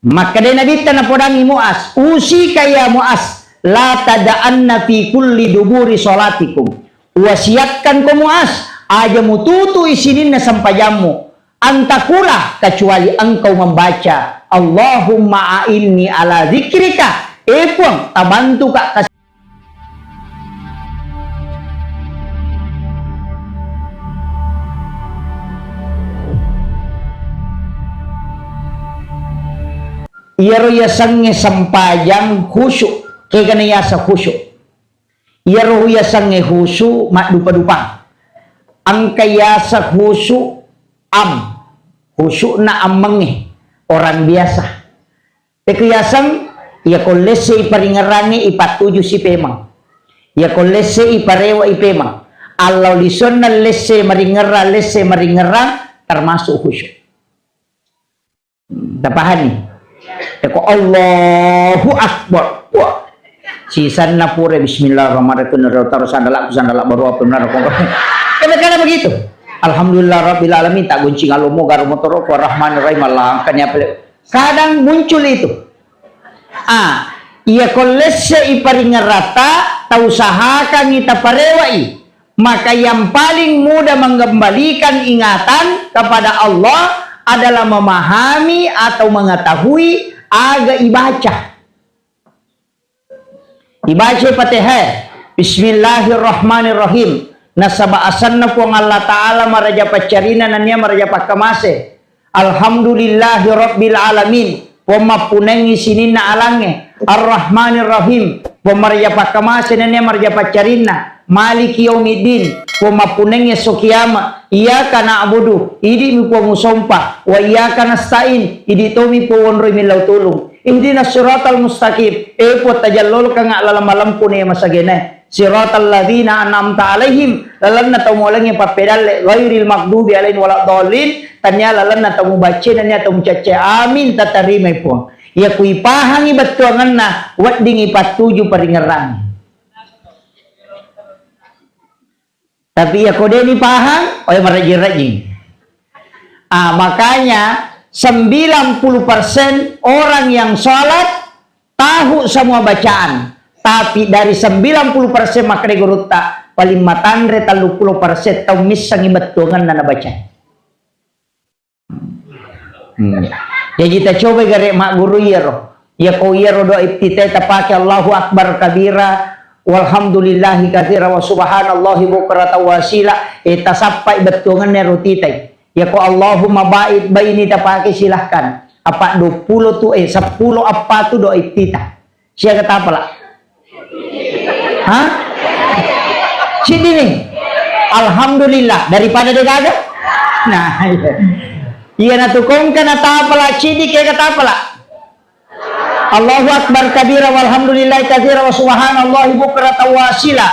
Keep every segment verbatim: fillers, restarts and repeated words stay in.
Makkedai Nabitta napodangngi Muaz, "Usika ya Muaz, la tada'anna fi kulli duburi salatikum." Uwasiatkan ko Muaz, aja mututu i sininna sempajammu, antakula, kecuali engkau membaca, "Allahumma a'inni ala dzikrika." Eh Puang, tabantuka kas- Iyaro yasengnge sempajang khusyuk, kegana yaseng khusyuk. Iyaro yasengnge khusyuk maddupa-dupang. Engka yaseng khusyuk am, khusyukna ammengnge, orang biasa. Pekku yaseng, iyako lesse i paringerrangnge ipattuju si pemeng. Iyako lesse i parewa i pemeng. Allau lisuanna lesse maringerrang, lesse maringerrang, termasuk khusyuk. Tapahani? Yako Allahu Akbar. Wah. Sisanna pura bismillahirrahmanirrahim. Terus sandalakku, sandalak baru apa benar kok. Kadang-kadang begitu. Alhamdulillah Rabbil Alamin, tak gunci ngalomo garo motoro ko Rahmanir Rahim, Allah angkanya pele. Kadang muncul itu. Ah, iya ko lesse i paringerrata, tausahakangi taparewai. Maka yang paling mudah mengembalikan ingatan kepada Allah adalah memahami atau mengetahui aga ibaca. Ibaca Fatihah, Bismillahirrahmanirrahim. Nasaba asanna Puang Allah Ta'ala maraja paccarina nennia maraja pakkamase. Alhamdulillahi Rabbil Alamin, Puang mappunengngi sininna alangnge. Ar-Rahmanir Rahim, Puang maraja pakkamase nennia maraja paccarinna. Maliki Yaumiddin, Puang mappunengngi esso kiama. Iyyaka na'budu, idi'mi Puang usompa. Wa iyyaka nasta'in, idi' tomi Puang wonroi millau tulung. Ihdinas siratal mustaqim, e Puang tajallolkangnga lalang malempu ne masagena. Siratal ladzina an'amta alaihim, lalenna tau mualengnge pappedalle, ghairil maghdubi alaihim waladdallin, tania lalenna tau mubacce nennia tau mucacce. Amin, tatarimai Puang. Iya ku ipahangi bettuangenna, weddingi pattuju paringerrang. Tapi iya ko deni pahang, oh ya marejing-rejing. Ah, makanya sembilan puluh persen orang yang sholat tahu semua bacaan, tapi dari sembilan puluh persen makkeda gurutta, paling matanre tellu puluh persen tau missengngi bettuangenna nabaca. Hmm. Jaji tacobai gare magguru iyaro. Iya ko iyaro doa iftitah tapake Allahu Akbar kabira, walhamdulillahi katsira, wa subhanallahi bukratan wa asila, eh, tasappai bettuangenna ro titai. Iya ko Allahumma ba'id baini tapake, silahkan. Apa dua puluh tu, eh, seppulo apa tu doa iftitah. Siaga tapala? Hah? Siddi ni. Alhamdulillah, daripada de gaga. Nah, iya. Iya natu kongka na tapala, siddi kega tapala. Allahu Akbar kabira, walhamdulillah katsira, wa subhanallahi bukratan wa asila.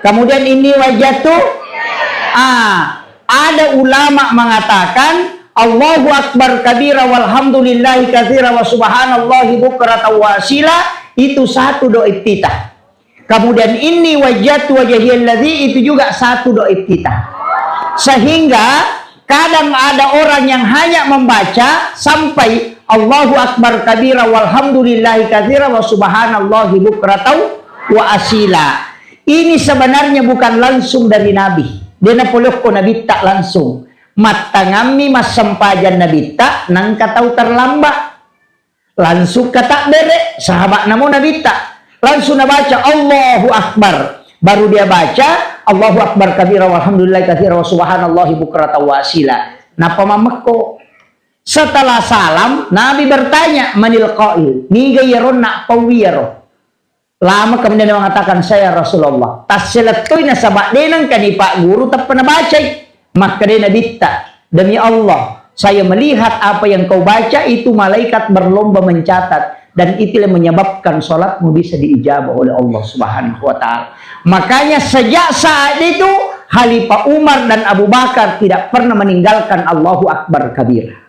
Kemudian ini wajatu, ah, ada ulama mengatakan Allahu Akbar kabira, walhamdulillahi katsira, wa subhanallahi bukratan wa asila, itu satu doa iftitah. Kemudian ini wajatu wajhiyalladzi, itu juga satu doa iftitah. Sehingga kadang ada orang yang hanya membaca sampai Allahu Akbar kabira, walhamdulillahi katsira, wa subhanallahi bukratan wa asila. Ini sebenarnya bukan langsung dari Nabi. De napolokko Nabitta langsung. Mattangammi massempajang Nabitta, nangka tau terlambat. Langsung katabbere, sahabat namo Nabitta. Langsung nabaca Allahu Akbar. Baru dia baca Allahu Akbar kabira, walhamdulillah katsira, wa subhanallahi bukratan wa asila. Nappa mammekko. Setelah salam, Nabi bertanya, "Manil qail?" Niga iyaro nappaui iyaro? Lama kemudian dia mengatakan, "Saya Rasulullah." Tasselettoi nasaba de nengkani Pak Guru teppa nabacai. Makkedai Nabitta, "Demi Allah, saya melihat apa yang kau baca itu malaikat berlomba mencatat dan itulah menyebabkan salatmu bisa diijabah oleh Allah Subhanahu wa taala." Makanya sejak saat itu Khalifah Umar dan Abu Bakar tidak pernah meninggalkan Allahu Akbar kabira.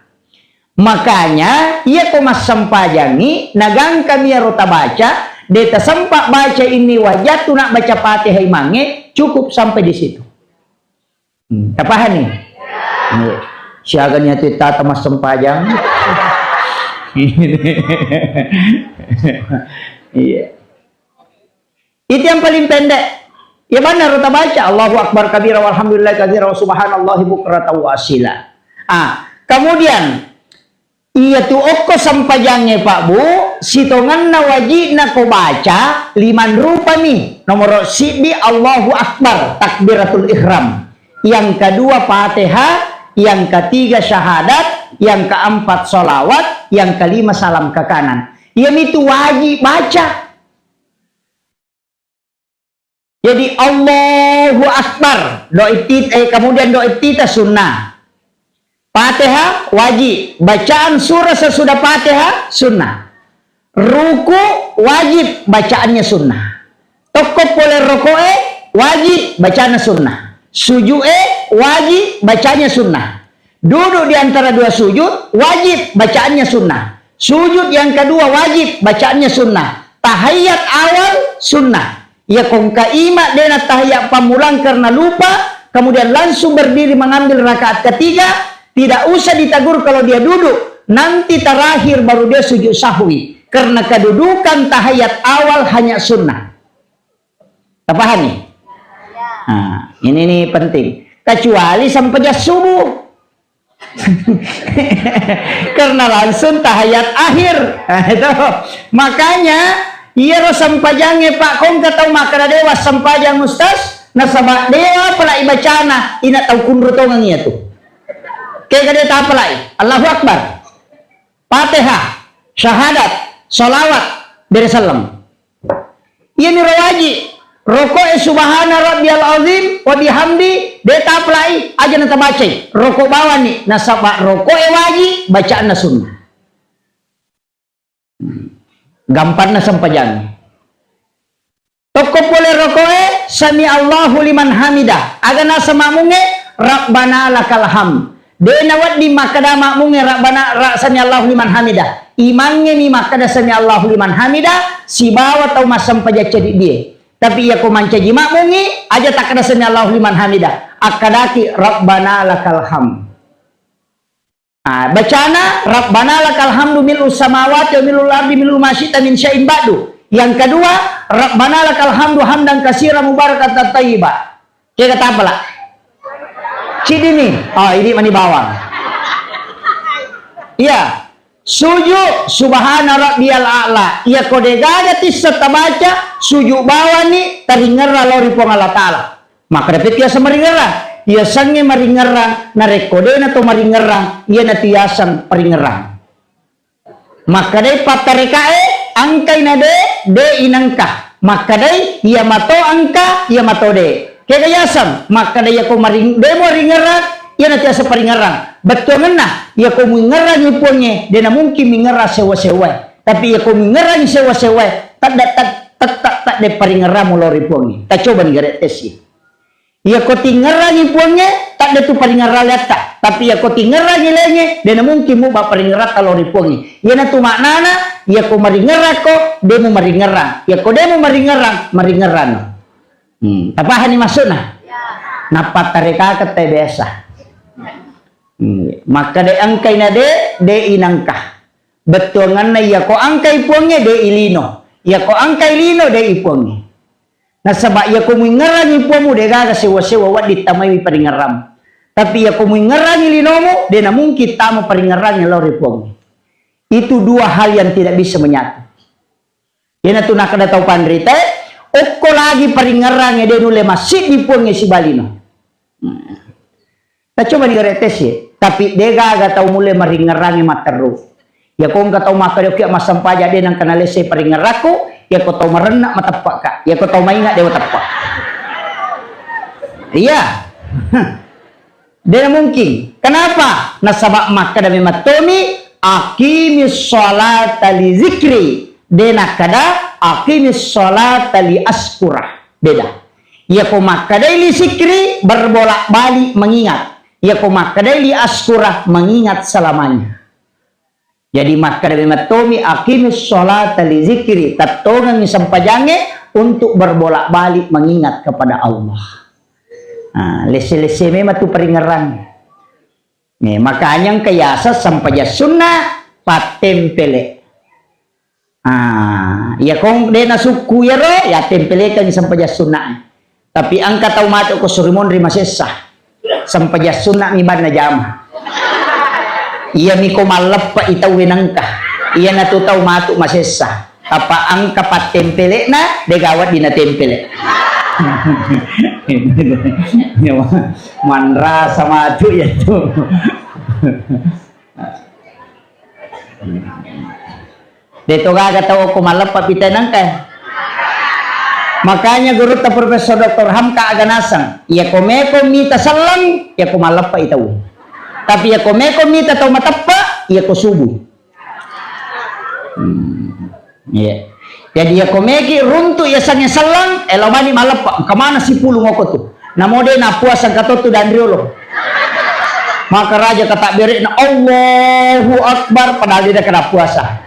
Makanya, iya ko massempajangi, nagangkami iyaro tabaca, de tasempa baca inni wajjahtu, nak baca Fatihah imangnge, cukup sampai di situ. Hmm, tapahani? Iya. Siaga niatu tata massempajang? Iya. Itu yang paling pendek. Ya benar, kita baca Allahu Akbar kabira walhamdulillah katsira wa subhanallahi bukratan wa asila. Ah, kemudian, iya tu okko sempajangnge, Pak Bu, sitongenna wajibna ko baca, lima rupami. Nomor siddi Allahu Akbar, takbiratul ihram. Yang kedua Fatihah, yang ketiga syahadat, yang keempat salawat, yang kelima salam ke kanan. Iya mitu wajib baca. Jadi, Allahu Akbar, doa iftitah, eh, kemudian doa iftitah sunnah. Fatihah wajib, bacaan surah sesudah Fatihah sunnah. Ruku wajib, bacaannya sunnah. Tokko pole roko'e wajib, bacaannya sunnah. Suju'e wajib, bacaannya sunnah. Duduk di antara dua sujud wajib, bacaannya sunnah. Sujud yang kedua wajib, bacaannya sunnah. Tahiyat awal sunnah. Iya kongka ima dena tahiyat pammulang karena lupa, kemudian langsung berdiri mengambil rakaat ketiga, tidak usah ditegur kalau dia duduk. Nanti terakhir baru dia sujud sahwi. Karena kedudukan tahiyat awal hanya sunnah. Tapahami? Nah, ini nih penting. Kecuali sempajang subuh. Karena langsung tahiyat akhir. Nah, itu. Makanya, iyaro sempajangnge, Pak, kongka tau makkeda dewa sempajang, Ustaz, nasaba dewa pala ibacana, ina tau kunru tongeng iya tu. Kega de tapalai. Allahu Akbar. Fatihah, syahadat, salawat, bere selleng. Iyami ro waji, roko'e subhana rabbiyal azim wa bihamdi, de tapalai, aja natabacai. Roko bawani, nasaba roko'e waji, bacaanna sunnah. Gampanna sempajang. Tokko pole roko'e, sami Allahu liman hamidah. Aga naseng makmungnge, Rabbana lakal hamd. De nawedding makkeda makmungnge, Rabbana, ra-, sami Allahu liman hamidah. Imangnge mi makkeda sami Allahu liman hamidah, sibawa tau massempajang ceddi'e. Tapi iyako mancaji makmungngi, aja takkeda sami Allahu liman hamidah. Akkedaki, Rabbana lakal hamd. Ah, bacana, Rabbana lakal hamdu mil'us samawati wa mil'ul ardi mil'u ma syi'ta min syai'in ba'du. Yang kedua, Rabbana lakal hamdu hamdan katsiran mubarakan thayyiba. Kega tapala? Cidini. Oh, ini mani bawang. Iya. Suju subhana rabbiyal a'la. Iya ko degaga tissa tabaca, suju bawani taringerra lao ri Puang Allah Ta'ala. Makkeda pekki yaseng maringerrang, yasengnge maringerrang, narekko de'na to maringerrang, iyanatu yaseng paringerrang. Makkedai pattarekae, engkai na de, de inengka. Makkedai iya mato engka, iya mato de. Kega yaseng, makkeda iyako maring-, de muaringerrang, iyanatu yaseng paringerrang. Bettuangenna, iyako muingerrangi puangnge, de namungkin mingerrang sewwa-sewwae. Tapi iyako muingerrangi sewwa-sewwae, tedde-, ted-, tette-, tedde paringerrangmu lao ri puangnge. Tacobani gare tessi. Iyako tingerrangi puangnge, taddetu paringerrang leatta. Tapi iyako tingerrangi laingnge, de namungkin muba paringerratta lao ri puangnge. Iyanatu maknana, iyako maringerrakko, de mumaringerrang. Iyako de mumaringerrang, maringerranno. Hmm, tapahani maksudna? Nappa tarekakeng te biasa. Hmm, makkeda engkai na de, de inengka. Bettuangenna iyako engkai puangnge, de ilino. Iyako engkai lino, de ipuangnge. Nasaba iyako muingerrangi puammu, degaga sewwa-sewwa wedding tamaiwi paringerrang. Tapi iyako muingerrangi linomu, de namungkin tama paringerrangnge lao ri puangnge. Itu dua hal yang tidak bisa menyatu. Iyanatu nakkeda tau panrita, okko lagi paringerrangnge de nulle massiddi puangnge siba lino. Hmm. Tacobani gare tessi, tapi degaga tau mulle maringerrangnge matteru. Iyako engka tau makkeda okki massempajang de nengka nalessei paringerrakku, iyako tau marenna mateppaka, iyako tau mainga dewa teppa. Iya. De namungkin. Kenapa? Nasaba makkeda memang tomi, aqimis sholata li zikri. De nakkeda, aqimis sholata li askura. Beda. Iyako makkedai li zikri, berbolak-balik mengingat. Iyako makkedai li askura, mengingat selamanya. Jadi makkeda memang tomi, aqimis sholata li zikri, tettongengi sempajangnge untuk berbolak-balik mengingat kepada Allah. Nah, lesse-lesse memang tu paringerrang. Nih, makanya engka yaseng sempajang sunnah, Pattempele. Ah, iya kong de nasukku iyaro, ya tempelekengngi sempajang sunna'e. Tapi engka tau matu ko suri monri masessa. Sempajang sunna mi banna jama. Iya mi ko malleppa i tau wenengka. Iya natu tau matu masessa. Apa engka pattempelekna, de gawa di natempele. Manrasa matu ya tu. Deto gaga tau ko malleppa pita nengka. Makanya gurutta Profesor Doktor Hamka aga naseng, iya ko meko mita selleng, iya ko malleppa i tau. Tapi iya ko meko mita tau mateppa, iya ko subuh. Hmm. Iya. Jadi iya ko meki runtu iya sange selleng, elo mani malleppa, kemana sipulung oko tu. Namo de nappuasa engka to tu dan riolo. Maka raja kata berekna Allahu Akbar padahal de kena puasa.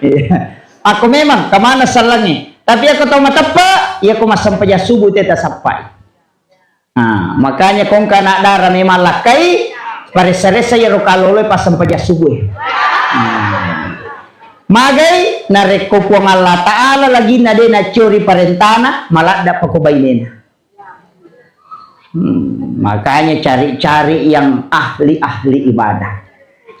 Iya. Ako memang kemana sellengi. Tapi ako tau mateppa, iya ko massempajang subuh teta sappai. Nah, makanya kongka anak dara memang lakkai paressa-ressa iyaro kaloloi passempajang subuh. Nah. Magai narekko Puang Allah Ta'ala laginna de naccori parentana, maladda pako bainena. Hmm, makanya cari-cari yang ahli-ahli ibadah.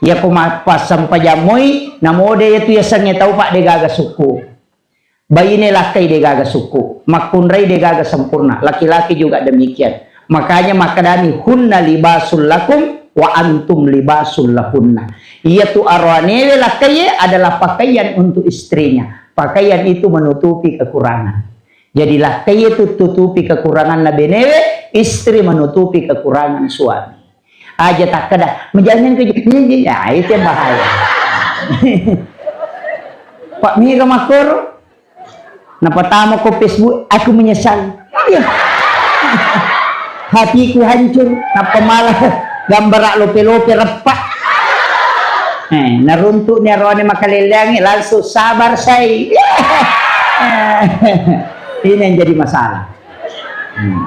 Iya ko mappassampajang moi, namode iya tu yasengnge tau pak de gaga sukku. Baine lakkai de gaga sukku, makkunrai de gaga sempurna, laki-laki juga demikian. Makanya makkedani hunna libasul lakum wa antum libasul lahunna. Iya tu aroanewe lakkaie adalah pakaian untuk istrinya. Pakaian itu menutupi kekurangan. Jadi lakkaie tu tutupi kekuranganna benewe, istri menutupi kekurangan suami. Aja takkeda, "Mejangan ke," ya, itu yang bahaya. Pak Mega makkoro, napatama ko Facebook, "Aku menyesal." Iya. "Hatiku hancur," nappa malah gambar lope-lope reppa. Eh, naruntuk ni arone makaleleangi, langsung sabar sai. Ini yang jadi masalah. Hmm.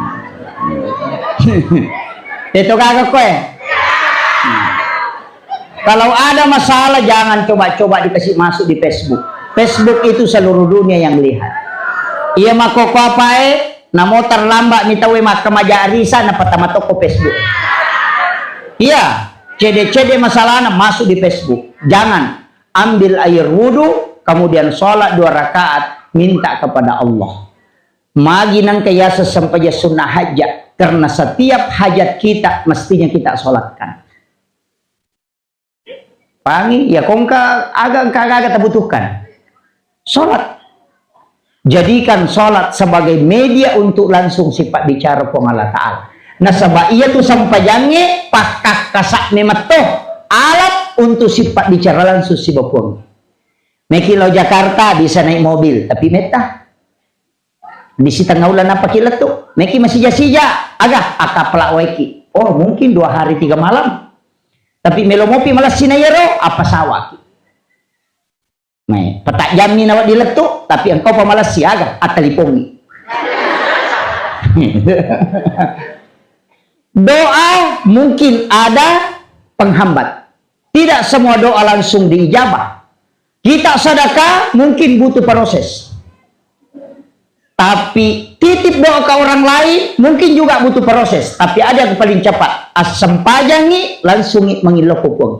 Itu kagak kowe. Hmm. Kalau ada masalah, jangan coba-coba dikasih masuk di Facebook. Facebook itu seluruh dunia yang melihat. Iya, makkoko apae, namo terlambat mi tauwe makkamaja arisa, napatama tokko Facebook. Iya, cede-cede masalahnya masuk di Facebook. Jangan. Ambil air wudhu, kemudian sholat dua rakaat, minta kepada Allah. Magi nengka yaseng sempajang sunnah hajat, karena setiap hajat kita mestinya kita sholatkan. Pangi, ya kongka aga engka aga tabutuhkan. Sholat. Jadikan sholat sebagai media untuk langsung sifat bicara Puang Allah Ta'ala. Nasaba iya tu sempajangnge pakkakkasa memetto alat untuk sifat bicara langsung siba Puang. Meki lao Jakarta bisa naik mobil, tapi metta. Di sitengnga uleng nappaki lettu, meki masija-sija, aga, akkappala waeki. Oh, mungkin dua hari tiga malam. Tapi melo mopi malessi na iyaro, appasawaki. Mai, petajammi nawedding lettu, tapi engkau pa malessi, aga, attalipongi. Doa mungkin ada penghambat. Tidak semua doa langsung diijabah. Kita sedekah mungkin butuh proses. Tapi titip doa ke orang lain mungkin juga butuh proses. Tapi ada yang paling cepat. Assempajangi langsungi mangillau ko Puang.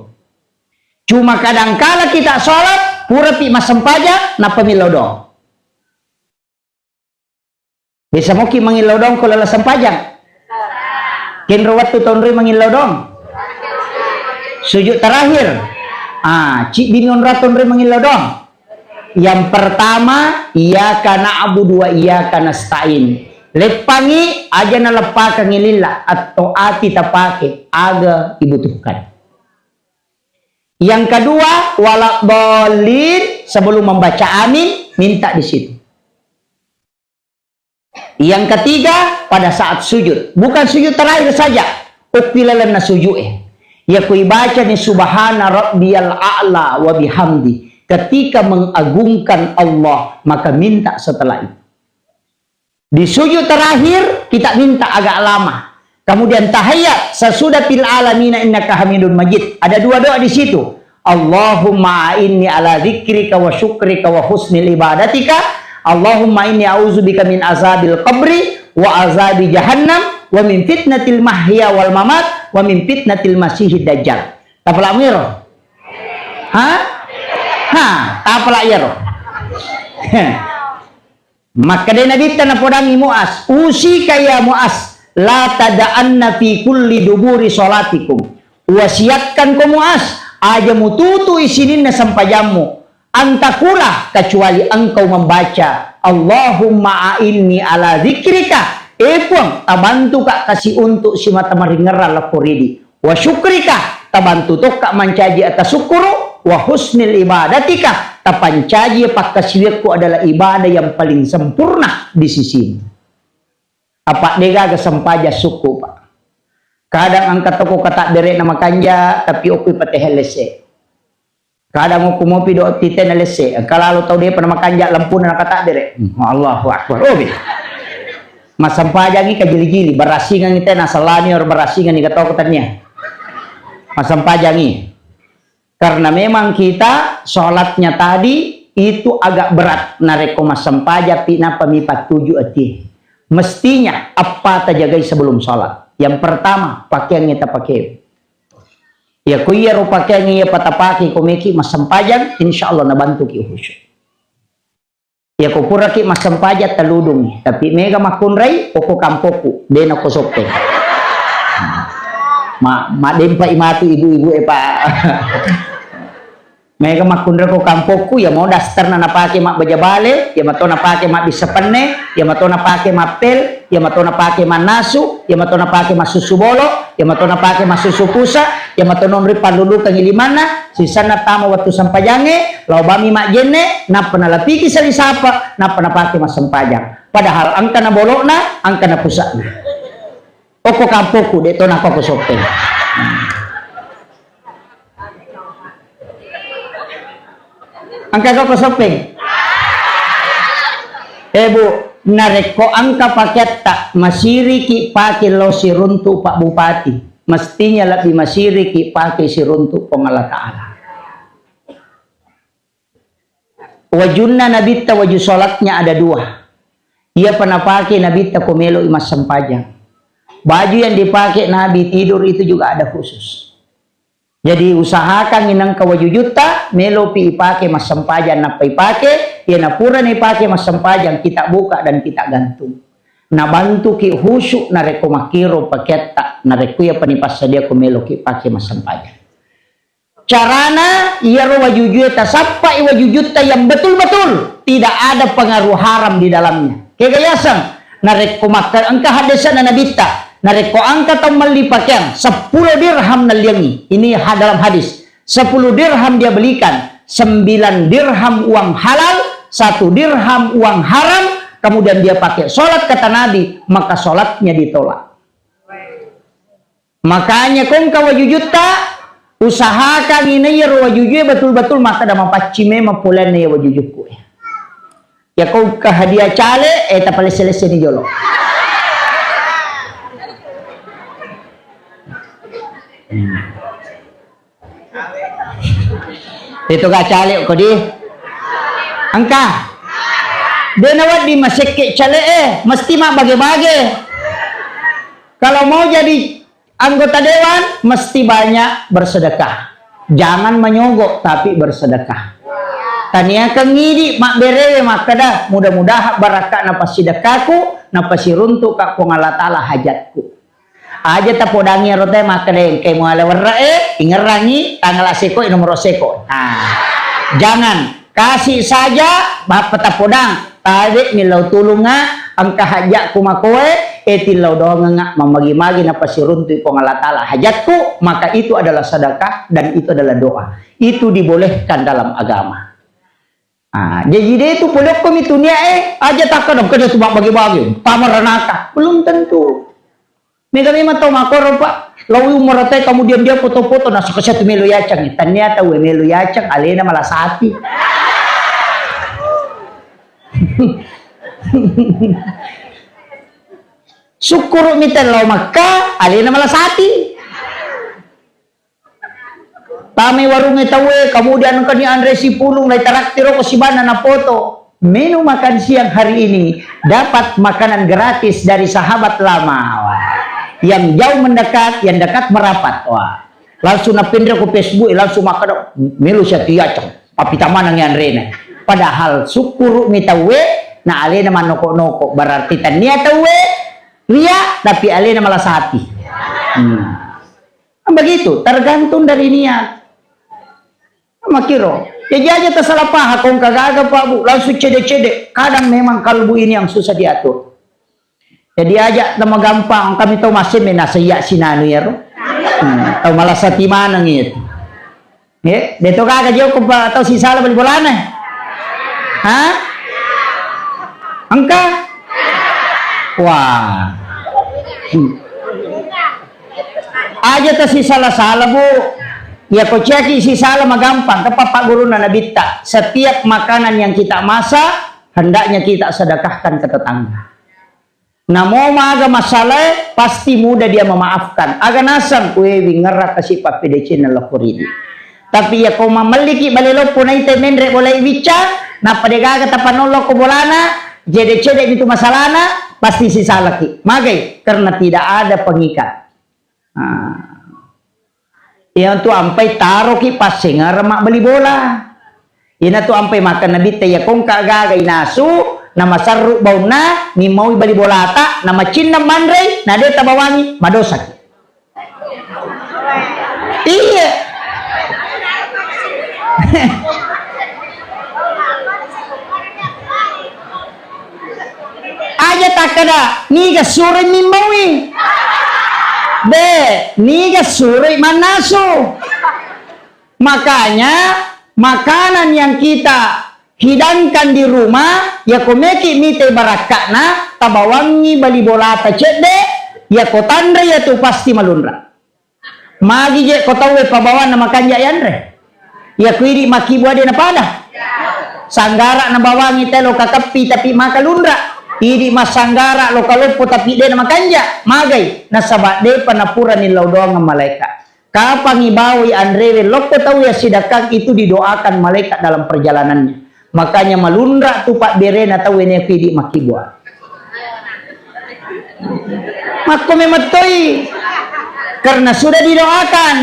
Cuma kadangkala kita sholat, purapi massempajang, nappa millau doang. Bisa moki mangillau doang ko lala sempajang. Kenro wattu tonroi mangillau doang. Sujud terakhir. Ah, cibbi mi onrang tonroi mangillau doang. Yang pertama, iyyaka na'budu wa iyyaka nasta'in. Leppangi, aja naleppakangi lilla, atau ati tapake, aga dibutuhkan. Yang kedua, waladdallin, sebelum membaca amin, minta di situ. Yang ketiga, pada saat sujud. Bukan sujud terakhir saja, ukki lalenna sujud e. Ya kui baca ni subhana rabbiyal a'la wa bihamdi. Ketika mengagungkan Allah, maka minta setelah itu. Di sujud terakhir, kita minta agak lama. Kemudian tahiyat, sesudah fil alamina innaka hamidun majid. Ada dua doa di situ. Allahumma a'inni ala dzikrika wa syukrika wa husnil ibadatika. Allahumma inni a'udzubika min azabil qabri wa azabi jahannam wa min fitnatil mahya wal mamat wa min fitnatil masihid dajjal. Tapala'mu iyaro? Ha? Ha, tapala' iyaro. Makkedai Nabitta napodangngi Muaz, "Usika ya Muaz, la tada'anna fi kulli duburi sholatikum." Uwasiatkan ko Muaz, aja mututu'i sininna sempajammu, antakula, kecuali engkau membaca, "Allahumma a'inni ala dzikrika." Eh Puang, tabantuka kasi untuk simata maringerrang lappo ridi. Wa syukrika, tabantu tokka mancaji atasukkuru, wa husnil ibadatika, tapancaji pakkasiwiakku adalah ibadah yang paling sempurna di sisimu. Apa degaga sempaja sukku, Pak. Kadang engka toko katakbere na makanja, tapi okui patehe lesse. Kadang okku mopi do tite na lesse, engka lalo tau depa na makanja lampuna na katakbere. Hmm, Allahu Akbar. Oh, bi. Massempajangi kajili-jili, barasingangi te na salani or barasingangi katoko tania. Massempajangi. Karena memang kita sholatnya tadi itu agak berat. Narekko massempajang pi napa mi pattuju ati. Mestinya apa tajagai sebelum sholat. Yang pertama, pakaiannya tapake. Ya, ko iyaro pakeang iya patapake ko meki massempajang, insya Allah nabantuki khusyuk. Ya, ko puraki massempajang taludungi, tapi mega makkunrai, okko kampokku, de nako soppeng. Ma, madempai matu ibu-ibu e, Pak. Mega makkunrai ko kampokku, ya mau dasterna napake mabbaja bale, ya mato napake mabbissa penne, ya mato napake mappel, ya mato napake mannasu, ya mato napake massusu bolo, ya mato napake massusu pusa, ya mato nonri palludukengi limanna, sisenna tama wettu sempajangnge, lao bami majjenne, nappa nalapiki sali sapa, nappa napake massempajang. Padahal engka na bolokna, engka na pusa'na. Okko kampokku, de to nako ko soppeng. Engka koko soppeng? Eh, Bu, narekko engka pakeatta, masiriki pake lao siruntu Pak Bupati, mestinya lebbi masiriki pake siruntu Puang Allah Ta'ala. Wajunna Nabitta, waju sholatnya ada dua. Iyapa napake Nabitta ko meloi massempajang. Baju yang dipakai Nabi tidur itu juga ada khusus. Jadi, usahakan inengka wajujutta, melopi ipake massempajang, nappa ipake, iya napurana ipake massempajang, kita buka dan kita gantung. Nabantuki khusyuk narekko makkiro pakeatta, narekko iyapa nipassadia ko meloki pake massempajang. Carana, iyaro wajujue tasappai wajujutta yang betul-betul, tidak ada pengaruh haram di dalamnya. Kega yaseng? Narekko makka-, engka haddese'na Nabitta, narekko engka tau melli pakeang, seppulo dirham nalliangngi. Ini ha-, dalam hadis. Sepuluh dirham dia belikan, sembilan dirham uang halal, satu dirham uang haram, kemudian dia pakai sholat, kata Nabi, maka sholatnya ditolak. Makanya ko engka wajujutta, usahakan inai iyaro wajujue betul-betul makkeda mapaccing memang poleanna iya wajujukku. Ya ko engka hadiah cale, eh, tapalesse-lesseni jolo. Hmm. Itu ga cale ko di. Engka. De nawedding masekke cale, eh, mesti mabbage-bage. Kalau mau jadi anggota dewan, mesti banyak bersedekah. Jangan menyogok, tapi bersedekah. Taniakeng idi mabberewe makkeda, mudah-mudahan barakka'na passidekkaku, napasiruntuka Puang Allah Ta'ala hajatku. Aja tapodangi ero teh makkeda engkai muale werre'e, ingerrangi tanggal seko, nomor seko. Nah, jangan. Kasih saja, bappa tapodang, tabe millau tulunga, engka hajatku makoe, eh, tillau doangenga, mamagi-magi napasiruntu Puang Allah Ta'ala hajatku, maka itu adalah sedekah dan itu adalah doa. Itu dibolehkan dalam agama. Ah, jaji de tu polokko mi tunia, eh, aja takka dong, kada tu bagi-bagi, tama ranaka. Belum tentu. Mega memang tau makkoro, Pak. Lao umur te kemudian dia foto-foto, nah, suka satu melo yacang. Tania tau melo yacang, alena malasati. Syukur mi te lao Makkah, alena malasati. Tamai warungnge tauwe, kemudian engkani anre sipulung, lai taraktiro ko sibanna napoto. Menu makan siang hari ini dapat makanan gratis dari sahabat lama. Wah. Yang jauh mendekat, yang dekat merapat. Wah. Langsung napinreng ko Facebook, langsung makkeda, "Melo sia tiaceng, papita maneng anrena." Padahal sukkuru mi tauwe, na alena mannoko-noko, berarti tania tauwe ria, tapi alena malas hati. Hmm. Kan begitu, tergantung dari niat. Makkiro, jadi aja tersalah paham, kong kagaga Pak Bu, langsung cede-cede. Kadang memang kalbu ini yang susah diatur. Jadi aja namagampang, kami tau masih menasa iya sinanu ya ro. Hmm, tau malas hati maneng itu. Ya, deto gaga joko pa tau sisala bali bolana. Hah? Engka? Wah. Hmm. Aja ta sisala-sala, Bu. Ya ko ciaki sisala magampang, ke papa guruna Nabitta. Setiap makanan yang kita masak, hendaknya kita sedekahkan ke tetangga. Namo maga masalae, pasti mudah dia memaafkan. Aga naseng, we, wingerra kasi pappedecenna lokko ridi. Tapi ya ko mamelliki bale loppo naita menre bolai wicca, nappa degaga tapanollo ko bolana, cede-cede itu masalana, pasti sisalaki. Magai? Karena tidak ada pengikat. Nah. Iyanatu ampai taroki passengereng mabbali bola. Iyanatu ampai makkeda Nabitta, iya kongka gaga inasu, namaserru baunna, mimmaui bali bolata, namacinnang manrei, na de tabawangi, madosaki. Iya. Aja takkeda, niga suroi mimmaui? De, niga suroi mannasu? Makanya, makanan yang kita hidangkan di rumah, yako meki mita barakka'na, tabawangngi bali bolata cedde, yako tanre yatu pasti malunra. Magi je ko tauwe pabawanna makanja yanre? Iya ku idi makkibua de napada. Sanggara nabawangi telo kakeppi tapi maka lunra. Idi massanggara lo kaloppo tapi de namakanja. Magai? Nasaba depa napurani lao doang malaika. Kapangi bawai anrewe lokko tau ya sidakang itu didoakan malaikat dalam perjalanannya. Makanya malunra tu pabberena tau wene ku idi makkibua. Makko memettoi. Karena sudah didoakan.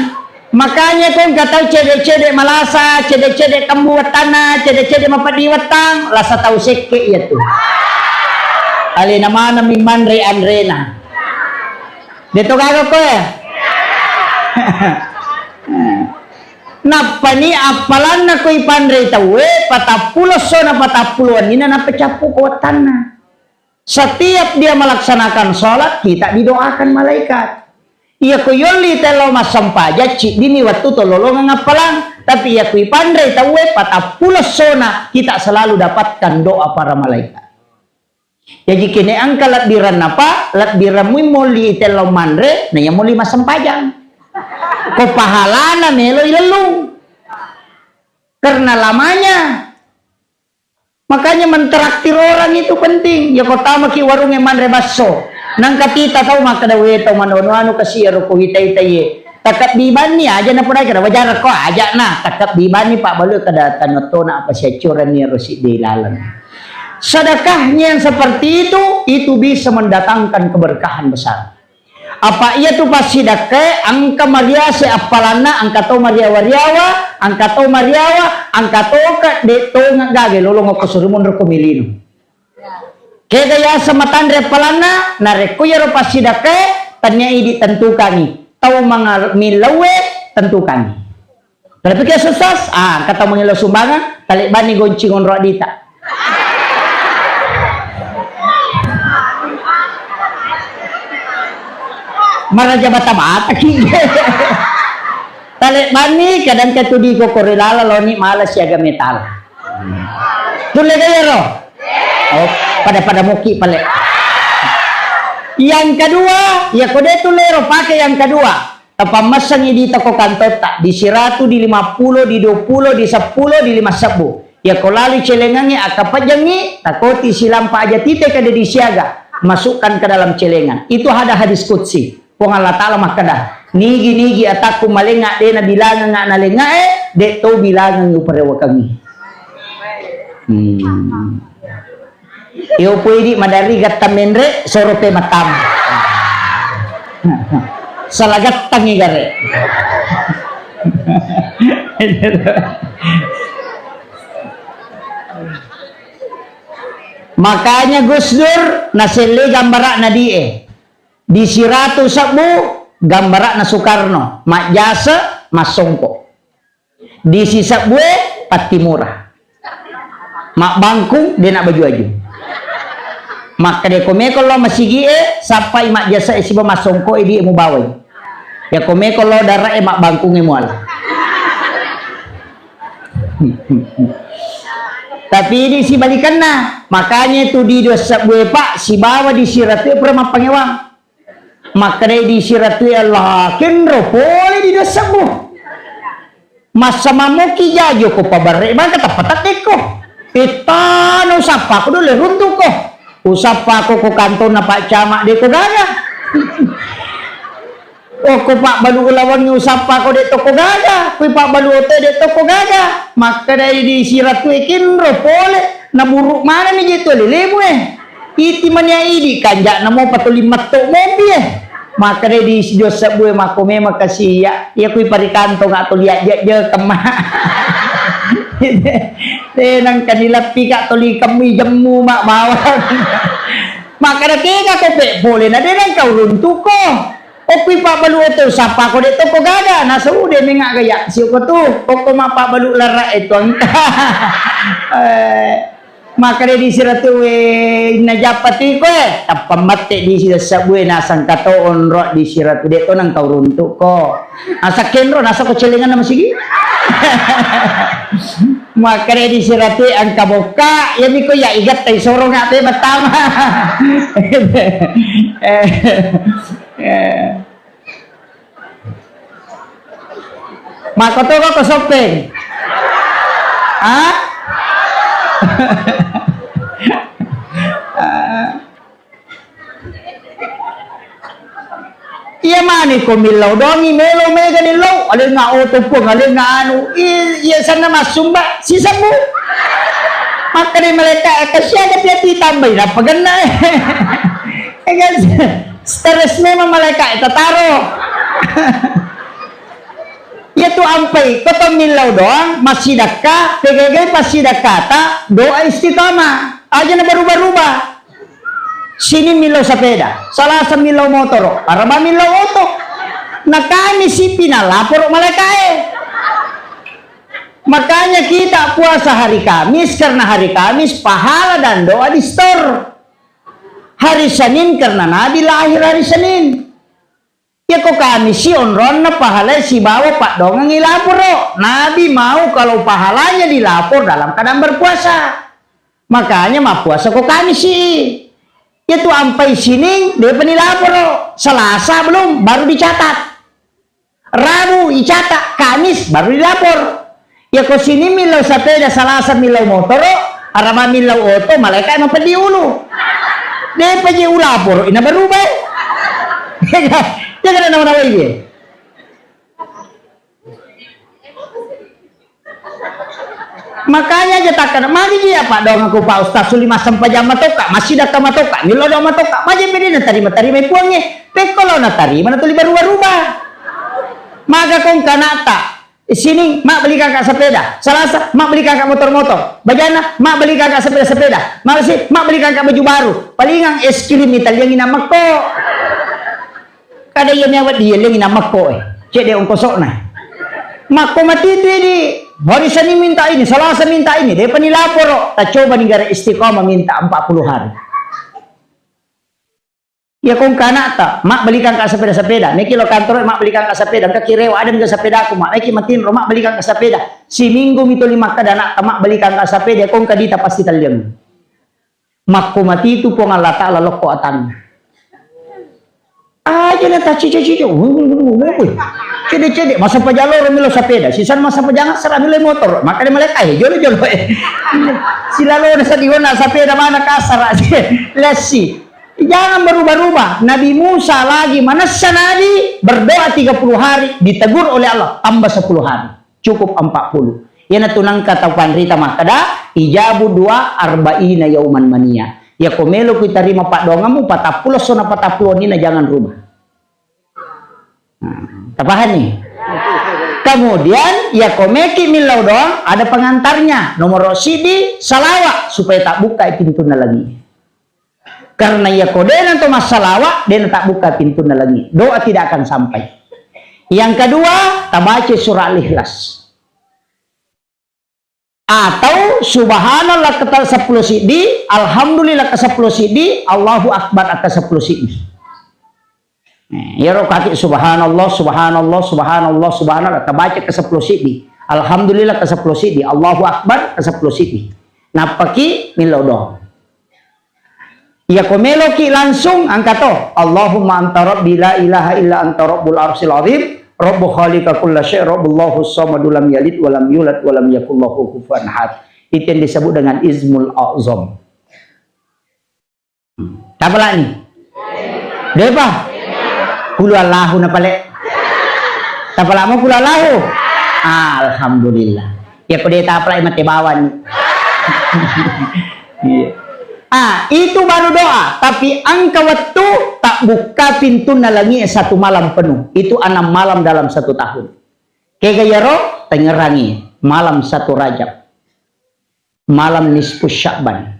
Makanya ko engka tau cede-cede malasa, cede-cede kembu wettanna, cede-cede mapeddi wettang, lasa tau sekke iya tu. Alena maneng mi manre anrena. Deto gaga ko ya? Nappani appalanna koi panrei tauwe, patappulo essona patappulo wenninna nappa cappu ko wettanna. Setiap dia melaksanakan sholat, kita didoakan malaikat. Iya ko yolli tello massempajang, ciddimi wettu tololongeng appalang. Tapi iya ko ipanrei tauwe, patappulo essona, kita selalu dapatkan doa para malaikat. Jaji kene engka lebbirenna, Pak, lebbireng mui molli tellau manre, na iya molli massempajang. Ko pahalana melo ilellung. Karena lamanya. Makanya mentraktir orang itu penting. Ya ko tamaki warungnge manre basso. Nangka tita tau makkeda, "We, tau manono anu kasi ero ko wita-wita ye." Takabbibanni aja na podai kada wajar ko aja na. Takabbibanni Pak Balu kada tanottona apa siaccoranni ero sidde laleng. Sedekahnya yang seperti itu, itu bisa mendatangkan keberkahan besar. Apa iya tu passidakkae engka mariase appalanna, engka to mariawa-riawa, engka to mariawa, engka toka de tonga gaga lolong ko suri monro ko milino. Kega yaseng matanre appalanna, narekko iyaro passidakkae, tania idi tentukangi. Tau mangal-, millauwe tentukangi. Tapi ke sukses, ah, engka tau mangelo sumbangan, talebbanni gonci ngonro adita. Maraja bata-bata ki. Talebbanni kadang ketudi ko kore lala loni mala siaga metal. Tulle gaya ro? Oh, pada-pada moki pale. Yang kedua, ya kode tulle ro pakai yang kedua. Tapammessengngi di toko kantotta, di siratu, di lima pulo, di dua pulo, di seppulo, di lima sebbu. Yako lali celengangngi, akkapejangngi, takoti silampa aja tite kada disiaga, masukkan ke dalam celengan. Itu ada hadis qudsi. Puang Allah Ta'ala makkeda, Nigi-nigi atakku malengnga de nabilangengnga nalengngae, de to bilangengngi uparewakengngi. Hmm. Iyo pui di madari gatta menre, soro pe matam. Salah gattangngi gare. Makanya Gus Dur naselle gambara'na die. Di siratu sebbu gambara'na Soekarno, majjase massongko. Di sisebbue pattimura. Mabbangkung de na baju-aju. Makkeda ko meko lo masigie, sappai majjase e siba massongko e die mubawai. Ya ko meko lo dara e mabbangkung e muala. Tapi ini sibalikanna, makanya tu di dua sebbu e, Pak, sibawa di siratu e pura mappangewang. Makkedai di siratue, Allah, kenro pole di dua sebbu. Massa mammoki jajo ko pabarre bangka tappa taddekko. Ittana usappa ko dole runtuko. Usappa ko ko kantonna Pak Camat de ko gaga. Okko pabbalu ulawengnge usappa ko de tokko gaga, kui pabbalu oto de tokko gaga. Makkedai di siratue, kenro pole, naburu manenni je tu lelemu e. Iti mania idi kanja'na mopa tuli metto mopi e. Makkedai di sido sebbu e, makko memang kasiya. Iya kui parikantonga tuli ajjejjekeng ma. Tenang kanilappika tuli kemmi jemmu ma bawang. Makkeda kega ko pe pole na de nengka uruntuko. Okkui pabbalu oto, sappa ko de tokko gaga, nasa ude menga gaya sioko tu, okko mappabbalu larra e tuangka. Eh, makkeda di siratu, eh, najappa tu iko e, tappa mette di sida sebbu e, nasangka to onro di siratu de to nangka uruntuko. Nasa kenro, nasa ko celenganna masigi. Makkeda di siratu, engka bokka, ya miko ya igatta isoronga pe mattama. Eh. Eh. Makkotoko ko Soppeng? Ah? Ah. Iya mani ko millau doangi melo mega nillau, alenna oto puang, alenna anu, i-, iya sanna massumba, sisebbu. Makkeda malaika, eh, kasiaga pia titambai, nappa genna, eh. Eh, kan? Stres memang malaika e tataro. Iyatu ampai, ko to millau doang, massidakka, pegagai passidakkata, doa istiqamah. Aja na berubah-rubah. Sini millau sepeda, Salasa millau motoro, Araba millau oto. Na Kamis sipi na laporo malaika e. Makanya kita puasa hari Kamis, karena hari Kamis pahala dan doa di store. Hari Senin karena Nabi lahir hari Senin. Yako Kamisi onronna pahalai sibawa paddongengngi laporo. Nabi mau kalau pahalanya dilapor dalam keadaan berpuasa. Makanya mappuasa ko Kamisi. Yatu ampai Sining, depa nilaporo. Selasa belum, baru dicatat. Rabu icata, Kamis baru dilapor. Yako Sini millau sepeda, Salasa millau motoro, Araba millau oto, malaika mapeddi ulu. Depa je ulaporo, ina berubah. Jaga, jaga na nawa-nawa iye. Makanya aja takkada, magi ji apa dong aku Pak Ustaz, suli massempajang matoka, massidakka matoka, millau doang matoka, maje mede natarima-tarima puangnge, pekko lao natarima natuli berubah-rubah. Maga kong kanata, Sini, mabbelikan kak sepeda, Salasa, mabbelikan kak motor-motor, Bajana, mabbelikan kak sepeda-sepeda, Malasi, mabbelikan kak baju baru, palingang es krim italiang inamekko. Kada iya mewa dieleng inamekko, eh. Cedde ongkosokna. Makko mati tu di hari Senin minta ini, Salasa minta ini, depa ni laporo. Tacoba ni gara istiqomah minta empat puluh hari. Iya kong kanata, mabbelikan kak sepeda-sepeda. Meki lo kantor, mabbelikan kak sepeda. Engka kirewa ada mega sepedaku, mak. Meki matinro, mabbelikan kak sepeda. Siminggu mito lima kada anakta, mabbelikan kak sepeda. Kong kadita pasti taliang. Makko matitu Puang Allah Ta'ala lokko atanna. Aja na tacica-cica. Cede-cede. Masa pajaloro milo sepeda. Sisan masa pajanga sara milo motor. Makanya malaikat, eh, jolo-jolo, eh. Silalo na sadiwana sepeda mana kasara. Lesi. Jangan berubah-ubah. Nabi Musa lagi manessa nabi, berdoa tiga puluh hari, ditegur oleh Allah, tambah sepuluh hari. Cukup empat puluh. Iyanatu nangka tau panrita makkeda, "Ijabu dua arba'ina yauman mania." Yako melo ku tarima paddoangemmu, patappulo sona patappulo nina jangan rubah. Nah, tapahani? Kemudian, yako meki millau doang, ada pengantarnya. Nomor sidi, salawat, supaya tak buka pintunna lagi. Karena yako dena to massalawa, dena tak buka pintunna lagi. Doa tidak akan sampai. Yang kedua, tabaca surah Al-Ikhlas. Atau subhanallah ke sepuluh sidi, alhamdulillah ke sepuluh sidi, Allahu Akbar ke sepuluh sidi. Eh, iyaro kaki subhanallah, subhanallah, subhanallah, subhanallah, tabaca ke sepuluh sidi. Alhamdulillah ke sepuluh sidi, Allahu Akbar ke sepuluh sidi. Nappaki millau doang. Iyako meloki langsung angka to, "Allahumma anta rabbi la ilaha illa anta rabbul arsyil azim, rabbu khaliqa kulla syai, rabbullahu samadu lam yalid walam yulad walam yakullahu kufuwan ahad." Itu yang disebut dengan Ismul A'zam. Tapalani? Depa? Kulu Allahu na pale. Tapalamo kulu Allahu? Alhamdulillah. Ya kode tapalai mate bawani. Iya. Ah, itu baru doa. Tapi angka waktu tak buka pintunna langi satu malam penuh. Itu enam malam dalam satu tahun. Kega yaro? Tengerangi malam satu Rajab, malam nisfu Sya'ban,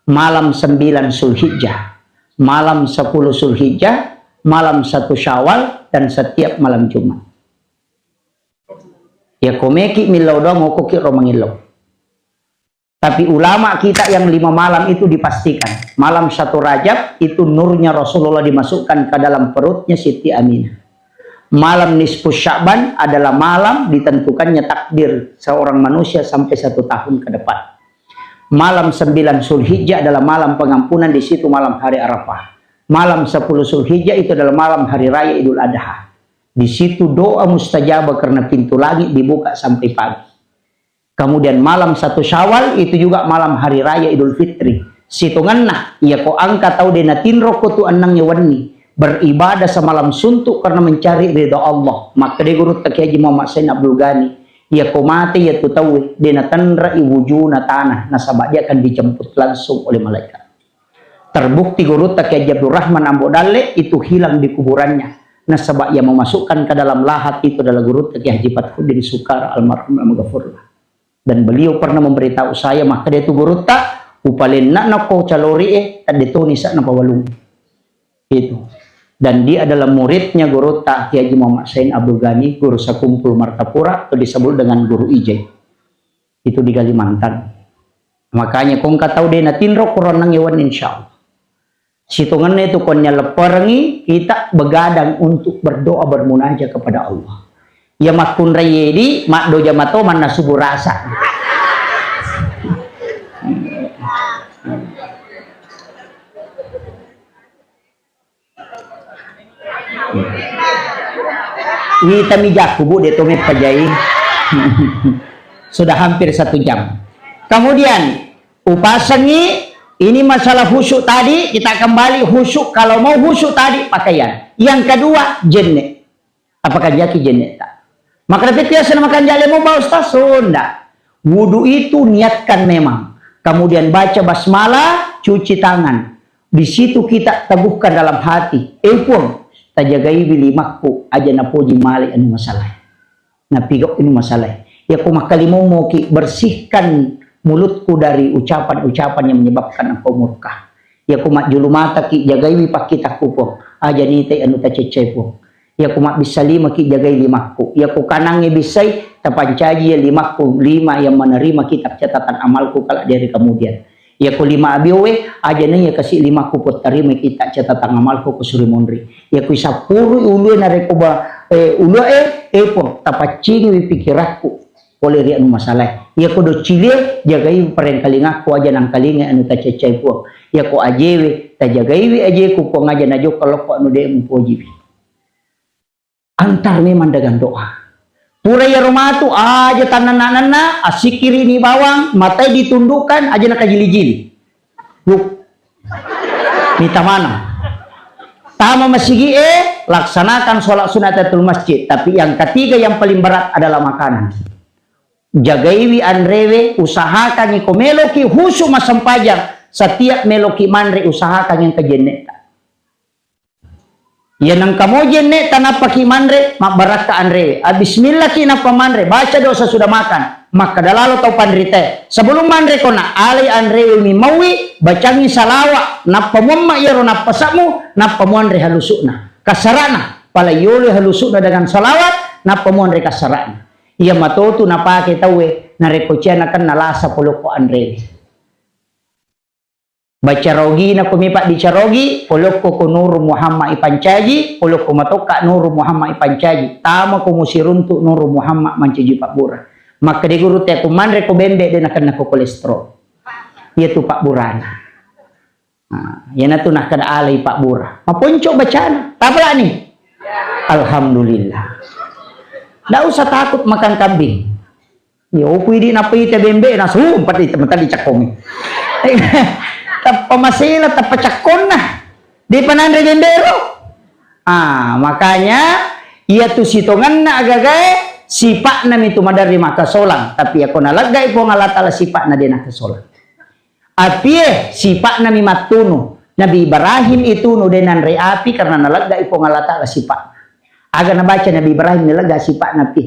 malam sembilan Zulhijjah, malam sepuluh Zulhijjah, malam satu Syawal, dan setiap malam Jumat. Ya komeki millau doang, okoki ro mangillau. Tapi ulama kita yang lima malam itu dipastikan. Malam satu Rajab itu nurnya Rasulullah dimasukkan ke dalam perutnya Siti Aminah. Malam nisfu Sya'ban adalah malam ditentukannya takdir seorang manusia sampai satu tahun ke depan. Malam sembilan Zulhijjah adalah malam pengampunan, di situ malam hari Arafah. Malam sepuluh Zulhijjah itu adalah malam hari raya Idul Adha. Di situ doa mustajabah karena pintu langit dibuka sampai pagi. Kemudian malam satu Syawal itu juga malam hari raya Idul Fitri. Sitongenna, iya ko angka tau de natinro ko tu ennengnge wenni, beribadah semalam suntuk karena mencari ridha Allah. Makkeda gurutta Kiai Haji Muhammad Sain Abdul Ghani, iya ko mate iya tu tauwe, de natenrei wujuna tanah, nasaba dia akan dijemput langsung oleh malaikat. Terbukti gurutta Kiai Haji Abdul Rahman Ambo Dalle itu hilang di kuburannya. Nasaba ia memasukkan ke dalam lahat itu adalah gurutta Kiai Haji Fathuddin Sukara almarhum, almaghfurlah. Dan beliau pernah memberitahu saya, makkeda tu gurutta, upalenna nako calori e, tadde toni sa napawalung. Itu. Dan dia adalah muridnya gurutta Kiai Haji Muhammad Sain Abdul Ghani, guru sekumpul Martapura, atau disebut dengan guru Ijai. Itu di Kalimantan. Makanya kongka tau de natinro koronnang ewan, insya Allah. Sitongenna itu konnya lepperengi kita begadang untuk berdoa bermunajat kepada Allah. Ya makkunrai edi maddoja mato manna subuh rasa. Witami jakku, Bu, de to meppajai. Sudah hampir satu jam. Kemudian, upasengi, ini masalah khusyuk tadi, kita kembali khusyuk. Kalau mau khusyuk tadi, pakaian. Yang kedua, jenne. Apakah jaki jenne tak? Maka tapi biasa nama kanjale mau, Pak Ustaz? Sunda. Wudu itu niatkan memang. Kemudian baca basmalah, cuci tangan. Di situ kita teguhkan dalam hati, "Eh Puang, tajagaiwi limakku, aja napoji male anu masalah. Napigau anu masalah." Ya ko makkalimommoki, bersihkan mulutku dari ucapan-ucapan yang menyebabkan engkau murka. Ya ko majjulu mataki, jagaiwi pakkitakku Puang, aja nitai anu taceccai Puang. Iya ko mabbissa limaki, jagai limakku. Iya ko kanangnge bissai, tapancaji iya limakku, lima yang menerima kitab catatan amalku kelak di hari kemudian. Iya ko lima abiowe, aja naiya kasi limakku, pottarimai kitab catatan amalku ko suri monri. Iya ko isappurui ulue narekko ba, eh, ulue, eh, Puang, tapaccingiwi pikirakku pole ri anu masalae. Iya ko doccilie, jagai parengkalingakku, aja nangkalingai anu taceccai Puang. Iya ko ajewe, tajagaiwi ajeku Puang, aja najokka lokko anu de mupojiwi. Antar memang dengan doa. Pura iyaro matu, aja tannanna-nanna, assikkiri ni bawang, matai ditundukkan, aja nakajili-jili. Yuk. Mita maneng. Tama masigi e, laksanakan sholat sunat tahiyatul masjid. Tapi yang ketiga yang paling berat adalah makanan. Jagaiwi anrewe, usahakangi ko meloki khusyuk massempajang, setiap meloki manre usahakangi engka jenne'ta. Iya nengka mo jenne'ta nappaki manre, mabbarakka anrewe. Ah, bismillahki nappa manre, baca doa sesudah makan. Makkeda lalo tau panritae, sebelum manre kona, alai anrewe mi mauwi, bacangi salawa, nappa muamma iyaro nappasa'mu, nappa muanre halusu'na. Kasara'na, pala yoloi halusu'na dengan salawat, nappa muanre kasara'na. Iya matotu napake tauwe, narekko cia nakenna lasa polokko anrewe. Baca rogina ko mi paddicarogi, polokko ko Nuru Muhammad ipancaji, polokko matokka Nuru Muhammad ipancaji, tama ko musiruntu Nuru Muhammad mancaji pabbura. Makkeda guru te ko manre ko bembe de nakenna ko kolesterol. Iya tu pabburana. Nah, iyanatu nakkeda alai pabbura. Maponco bacana. Tapalani. Alhamdulillah. Ndak usah takut makan kambing. Yo, ku idi nappa ite bembe na sumpah di teman tadi cakkongi. Tappa masela, tappa cakkonna. Di pananre bembe ro. Ah, makanya iya tu sitongenna agagae sipa'na mi tu maderri makkasolang. Tapi iya ko naleggai Puang Allah Taala sipa'na de nakkasolang. Apie sipa'na mi mattunu. Nabi Ibrahim itunu de nanre api karena naleggai Puang Allah Taala sipa'na. Aga nabaca Nabi Ibrahim nalegga sipa'na api?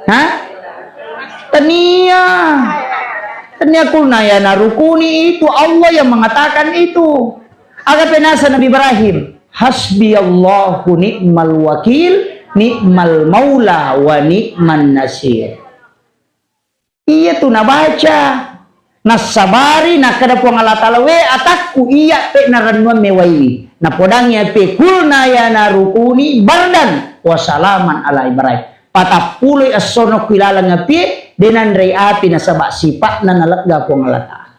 Hah? Tania. Tania kulna ya narukuni itu Allah yang mengatakan itu. Aga penasa Nabi Ibrahim? Hasbi Allahu ni'mal wakil, ni'mal maula wa ni'man nasir. Iya tu nabaca. Nassabari, nakkeda Puang Allah Taala, "We atakku, iya pe narennuang mewaiwi." Napodangi api, "Kulna ya narukuni bardan wa salaman ala Ibrahim." Patappuloi essono ku ilaleng api, de nanrei api nasaba sipa'na nalegga Puang Allah Taala.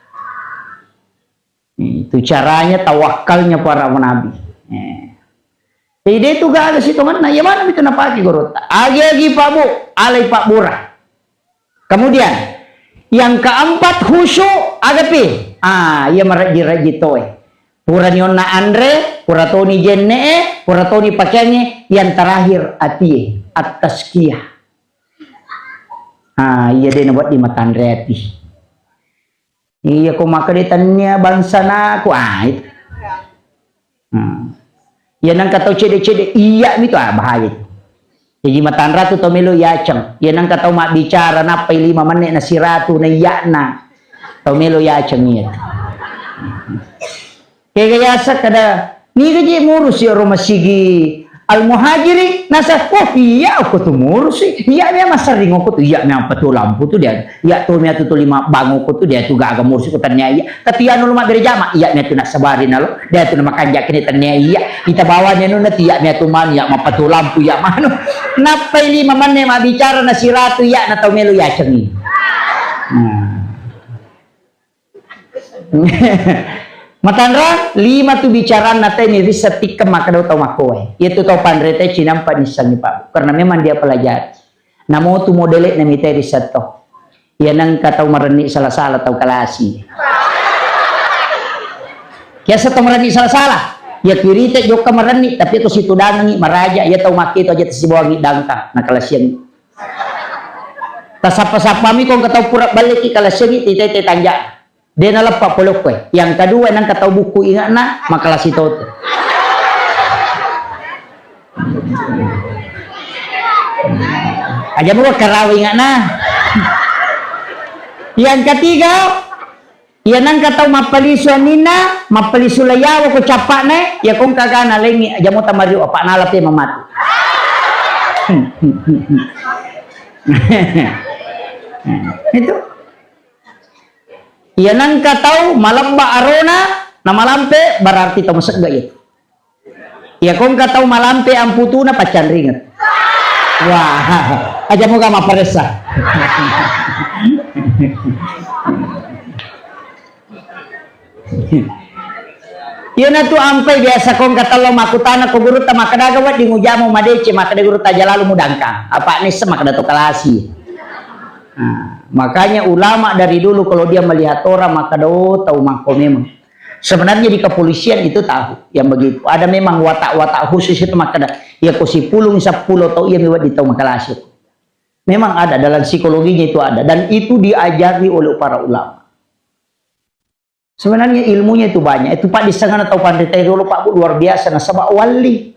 Itu caranya tawakkalnya para nabi. Eh. Jadi, de tu gaga sitongenna, iya maneng itu napake gorotta. Agi-agi Pak Bu, alai pabbura. Kemudian, yang keempat khusyuk, agapi. Ah, iya marejji-rejji toe. Purani onna anre, pura toni jenne'e, pura toni pakeangnge, yang terakhir atie, at-tazkiyah. Ah, iya de nawedding matanre ati. Iya, ko makkeda tennia bangsanaku, ah, itu. Hmm. Iya, nengka tau cedde-cedde, iya mi tu, ah, bahaya itu. Jaji matanra tu tau melo yaceng. Iya, nengka tau mabbicara, nappai lima menit na siratu, na iya'na. Tau melo yaceng iya. Kega yaseng kada, niga je murusi ro masigi Al Muhajiri, nasa, oh iya, okko tu murusi, iya mea masserring okko tu, iya mea patu lampu tu dia, iya tu mea tu tuli mabbang okko tu dia tu gaga murusi ko tennia iya, tapi anu lo mabbere jama, iya mea tu nassabari nalo, dia tu na makanja kini tennia iya, ita bawani anu na tu iya mea tu manu, iya mapatu lampu, iya manu, nappai lima menit mabbicara na siratu iya na tau melo yacengi. Nah. Matanra, lima tu bicaranna te ni risseng tikkeng makkeda tau makkoe. Iya tu tau panre te cinampa nissengi Pak. Karena memang dia pelajari. Namo tu modele na mite risseng to. Iya nengka tau marenni sala-sala tau kalasi. Kiasa tau marenni sala-sala. Iya kirite jokka marenni, tapi to situdangengi maraja, iya tau makke to aja tasibawangi dangka, na kalasiangi. Tasappa-sappami ko engka tau pura balleki kalasiangi titete tanja. De naleppa polokkoe. Yang kedua, nengka tau bukku inge'na, makalasi toto. Aja muga karawa inge'na. Yang ketiga, iya nengka tau mappalisu aninna, mappalisu layawa ko cappa'na, iya kongka gana lengi, aja mo tamariu apa nala pe mamatu. Itu. Iya nengka tau malebba arona na malampe, berarti tau masegga iya. Iya kongka tau malampe amputuna paccanringeng. Wah, aja moga mapparessa. Iyanatu ampai biasa kongka tello makkutana ko gurutta, makkeda aga wedding ujamu madeceng, makkeda gurutta aja lalu mudangkang. Apa nisseng makkeda to kalasi. Nah, makanya ulama dari dulu kalau dia melihat orang makkeda, oh, tau makko memang. Sebenarnya di kepolisian itu tahu yang begitu. Ada memang watak-watak khusus itu, makkeda, iya ko sipulung seppulo tau iya mi wedding tau makalasi. Memang ada, dalam psikologinya itu ada, dan itu diajari oleh para ulama. Sebenarnya ilmunya itu banyak. Itu, Pak, di sana tau panrita riolo, Pak, Bu, luar biasa nasaba walli.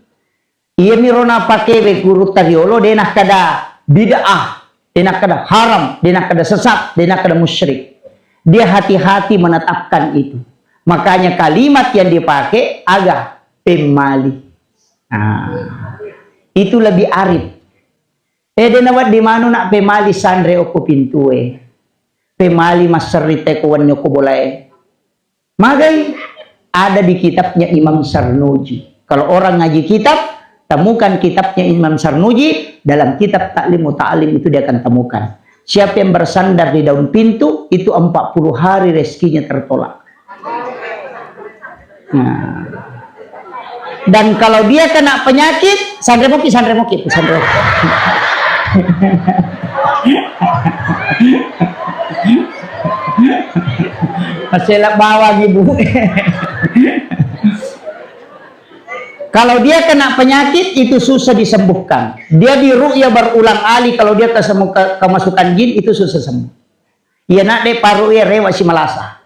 Iya miro napakewe gurutta riolo, de nakkeda bid'ah, de nakkeda haram, de nakkeda sesat, de nakkeda musyrik. Dia hati-hati menetapkan itu. Makanya kalimat yang dipakai aga pemmali. Nah, itu lebih arif. Eh, de nawedding manu nak pemali sanre okko pintue. Pemali masserri te ko wenni okko bolae. Magai? Ada di kitabnya Imam Sarnuji. Kalau orang ngaji kitab, temukan kitabnya Imam Sarnuji, dalam kitab Taklim Muta'alim itu dia akan temukan. Siapa yang bersandar di daun pintu, itu empat puluh hari rezekinya tertolak. Nah. Dan kalau dia kena penyakit, sanre moki, sanre moki, sanre moki. Masela bawang, Ibu. Kalau dia kena penyakit, itu susah disembuhkan. Dia diruqyah berulang kali, kalau dia kesemu-, ke-, kemasukan jin, itu susah sembuh. Iya nak de paru iya rewa si malasa.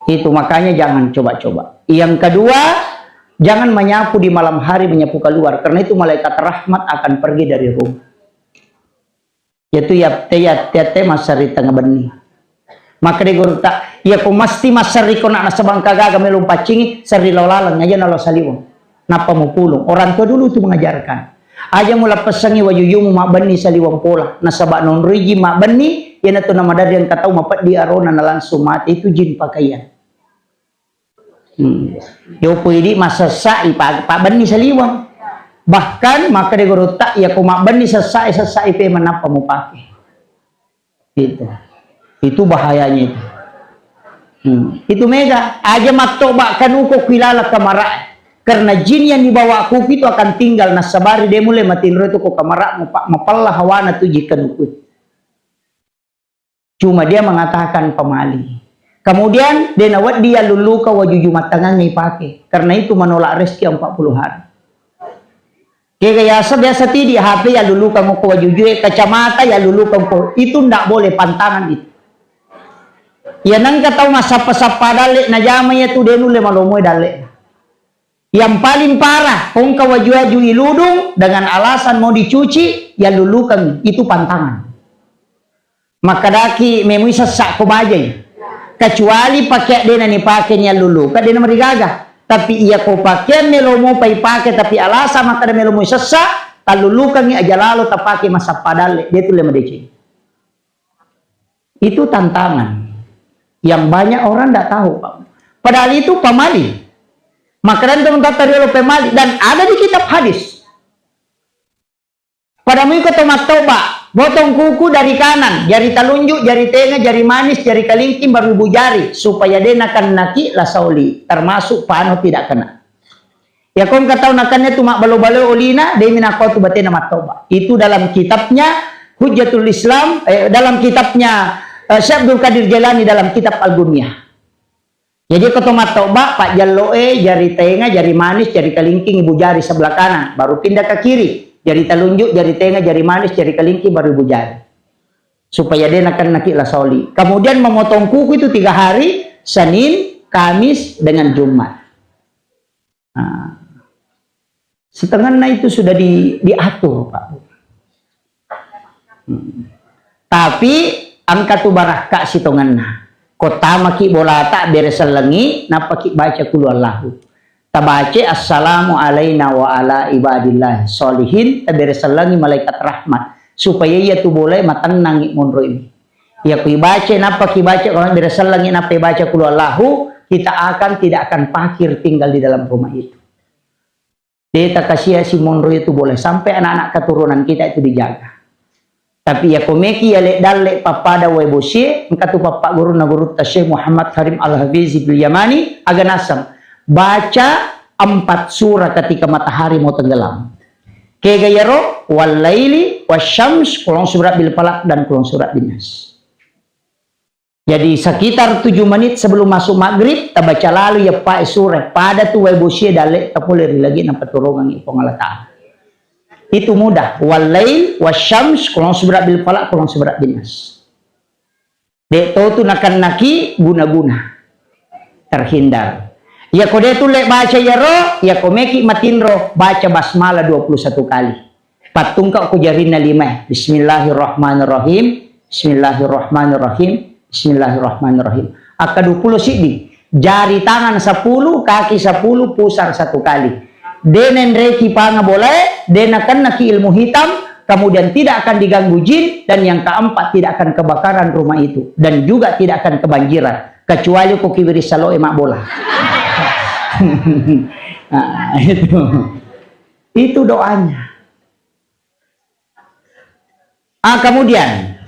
Itu makanya jangan coba-coba. Yang kedua, jangan menyapu di malam hari, menyapu keluar, karena itu malaikat rahmat akan pergi dari rumah. Yaitu ya te, ya te, ya te masserri tengah benni. Maka de gurutta, iya ko mesti masserri ko nak nasaba engka gaga melo paccingi, serri lao laleng aja nalo saliweng. Nappa mupulung. Orang tua dulu itu mengajarkan. Aja mulappessangi wajujumu mabbenni saliweng pola. Nasaba nonroi jin mabbenni, iyanatu namaderri engka tau mapeddi arona na langsung mate, itu jin pakaian. Hmm. Yo ko idi masessa i pa-, pabbenni saliweng. Bahkan makkeda gurutta, iya ko mabbenni sessa e, sessa i pemeng nappa mupake. Itu. Itu bahayanya itu. Hmm. Itu mega, aja mattoba kanuko kuilala kamara. Karena jin yang dibawa kuku itu akan tinggal, nasabari de mulai matinro itu ko kamara, mapa-, mapella hawana tu jin kanuku. Cuma dia mengatakan pemali. Kemudian de nawedding yallulluka wajuju mattangangnge ipake. Karena itu menolak rezeki empat puluh hari. Kega yasa biasa tidi H P yallulukang ko wajujue, kacamata yallulukang ko, itu ndak boleh, pantangan itu. Iya nengka tau massappa-sappa dalle najama iya tu de nulle malomoe dalle. Yang paling parah, ko engka waju-waju iludung dengan alasan mau dicuci, yallulukang, itu pantangan. Makkedaki memui sessa ko bajai. Kecuali pakeang de nanipake ni alluluka, de namarigaga. Tapi iya ko pakeang melo mopa ipake, tapi alasa makkeda melo moi sessa, tallulukangngi aja lalo tapake massappa dalle, de tulle madeceng. Itu tantangan yang banyak orang ndak tahu, Pak. Padahal itu pamali. Makkedani teman tata riolo pemali, dan ada di kitab hadis. Pada muiko to mattoba, potong kuku dari kanan, jari talunjuk, jari tenga, jari manis, jari kalingking, baru ibu jari, supaya de nakennaki la sauli, termasuk pano tidak kena. Ya ko engka tau nakenna tu mabbalo-balo olina, de minakko tu batena mattoba. Itu dalam kitabnya Hujjatul Islam, eh, dalam kitabnya, eh, Syekh Abdul Qadir Jailani dalam kitab Al-Gunyah. Jadi ko to mattoba, pajjalloe, jari tenga, jari manis, jari kalingking, ibu jari sebelah kanan, baru pindah ke kiri, jari telunjuk, jari tenga, jari manis, jari kalingking, baru ibu jari. Supaya de nakennaki la sauli. Kemudian memotong kuku itu tiga hari, Senin, Kamis, dengan Jumat. Nah, setengahnya itu sudah di-, diatur, Pak. Hmm. Tapi engka tu barakka sitongenna. Ko tamaki bolata, bere sellengi, nappaki baca kulu Allahu. Tabace assalamu alaina wa ala ibadillah sholihin, tabere sellengi malaikat rahmat. Supaya iya tu bolae matennangi monroi. Iya ku ibaca, nappaki baca, kalau bere sellengi nappa ibaca kulu Allahu, kita akan tidak akan fakir tinggal di dalam rumah itu. De takasia si monro itu boleh sampai anak-anak keturunan kita itu dijaga. Tapi iya ko meki iya le dalle pappada wae bosie, engka tu pappa gurunna gurutta Syekh Muhammad Karim Al-Hafizi bil Yamani, aga naseng, baca empat surah ketika matahari mau tenggelam. Kega yaro, wal laili, wasyams, kulong surat bil falaq dan kulong surat bin nas. Jadi sekitar tujuh menit sebelum masuk maghrib, tabaca lalu ya pae sure, pada tu wae bosie dalle tapole ri lagi napaturungangi Puang Allah Ta'ala. Itu mudah. Wal lail, wasyams, kulong subra bil falaq, kulong subra bin nas. De' to tu nakennaki guna-guna. Terhindar. Iya ko de' tulle baca iyaro, iya ko meki matinro, baca basmalah dua puluh satu kali. Pattungka ko jarinna lima. Bismillahirrahmanirrahim. Bismillahirrahmanirrahim. Akka dua puluh siddi. Jari tangan sepuluh, kaki sepuluh, pusar satu kali. De' nenreki panga bolae, de' nakennaki ilmu hitam, kemudian tidak akan diganggu jin, dan yang keempat, tidak akan kebakaran rumah itu, dan juga tidak akan kebanjiran, kecuali ko kiwiri saloe mabbola. Nah, itu. Itu doanya. Ah, kemudian,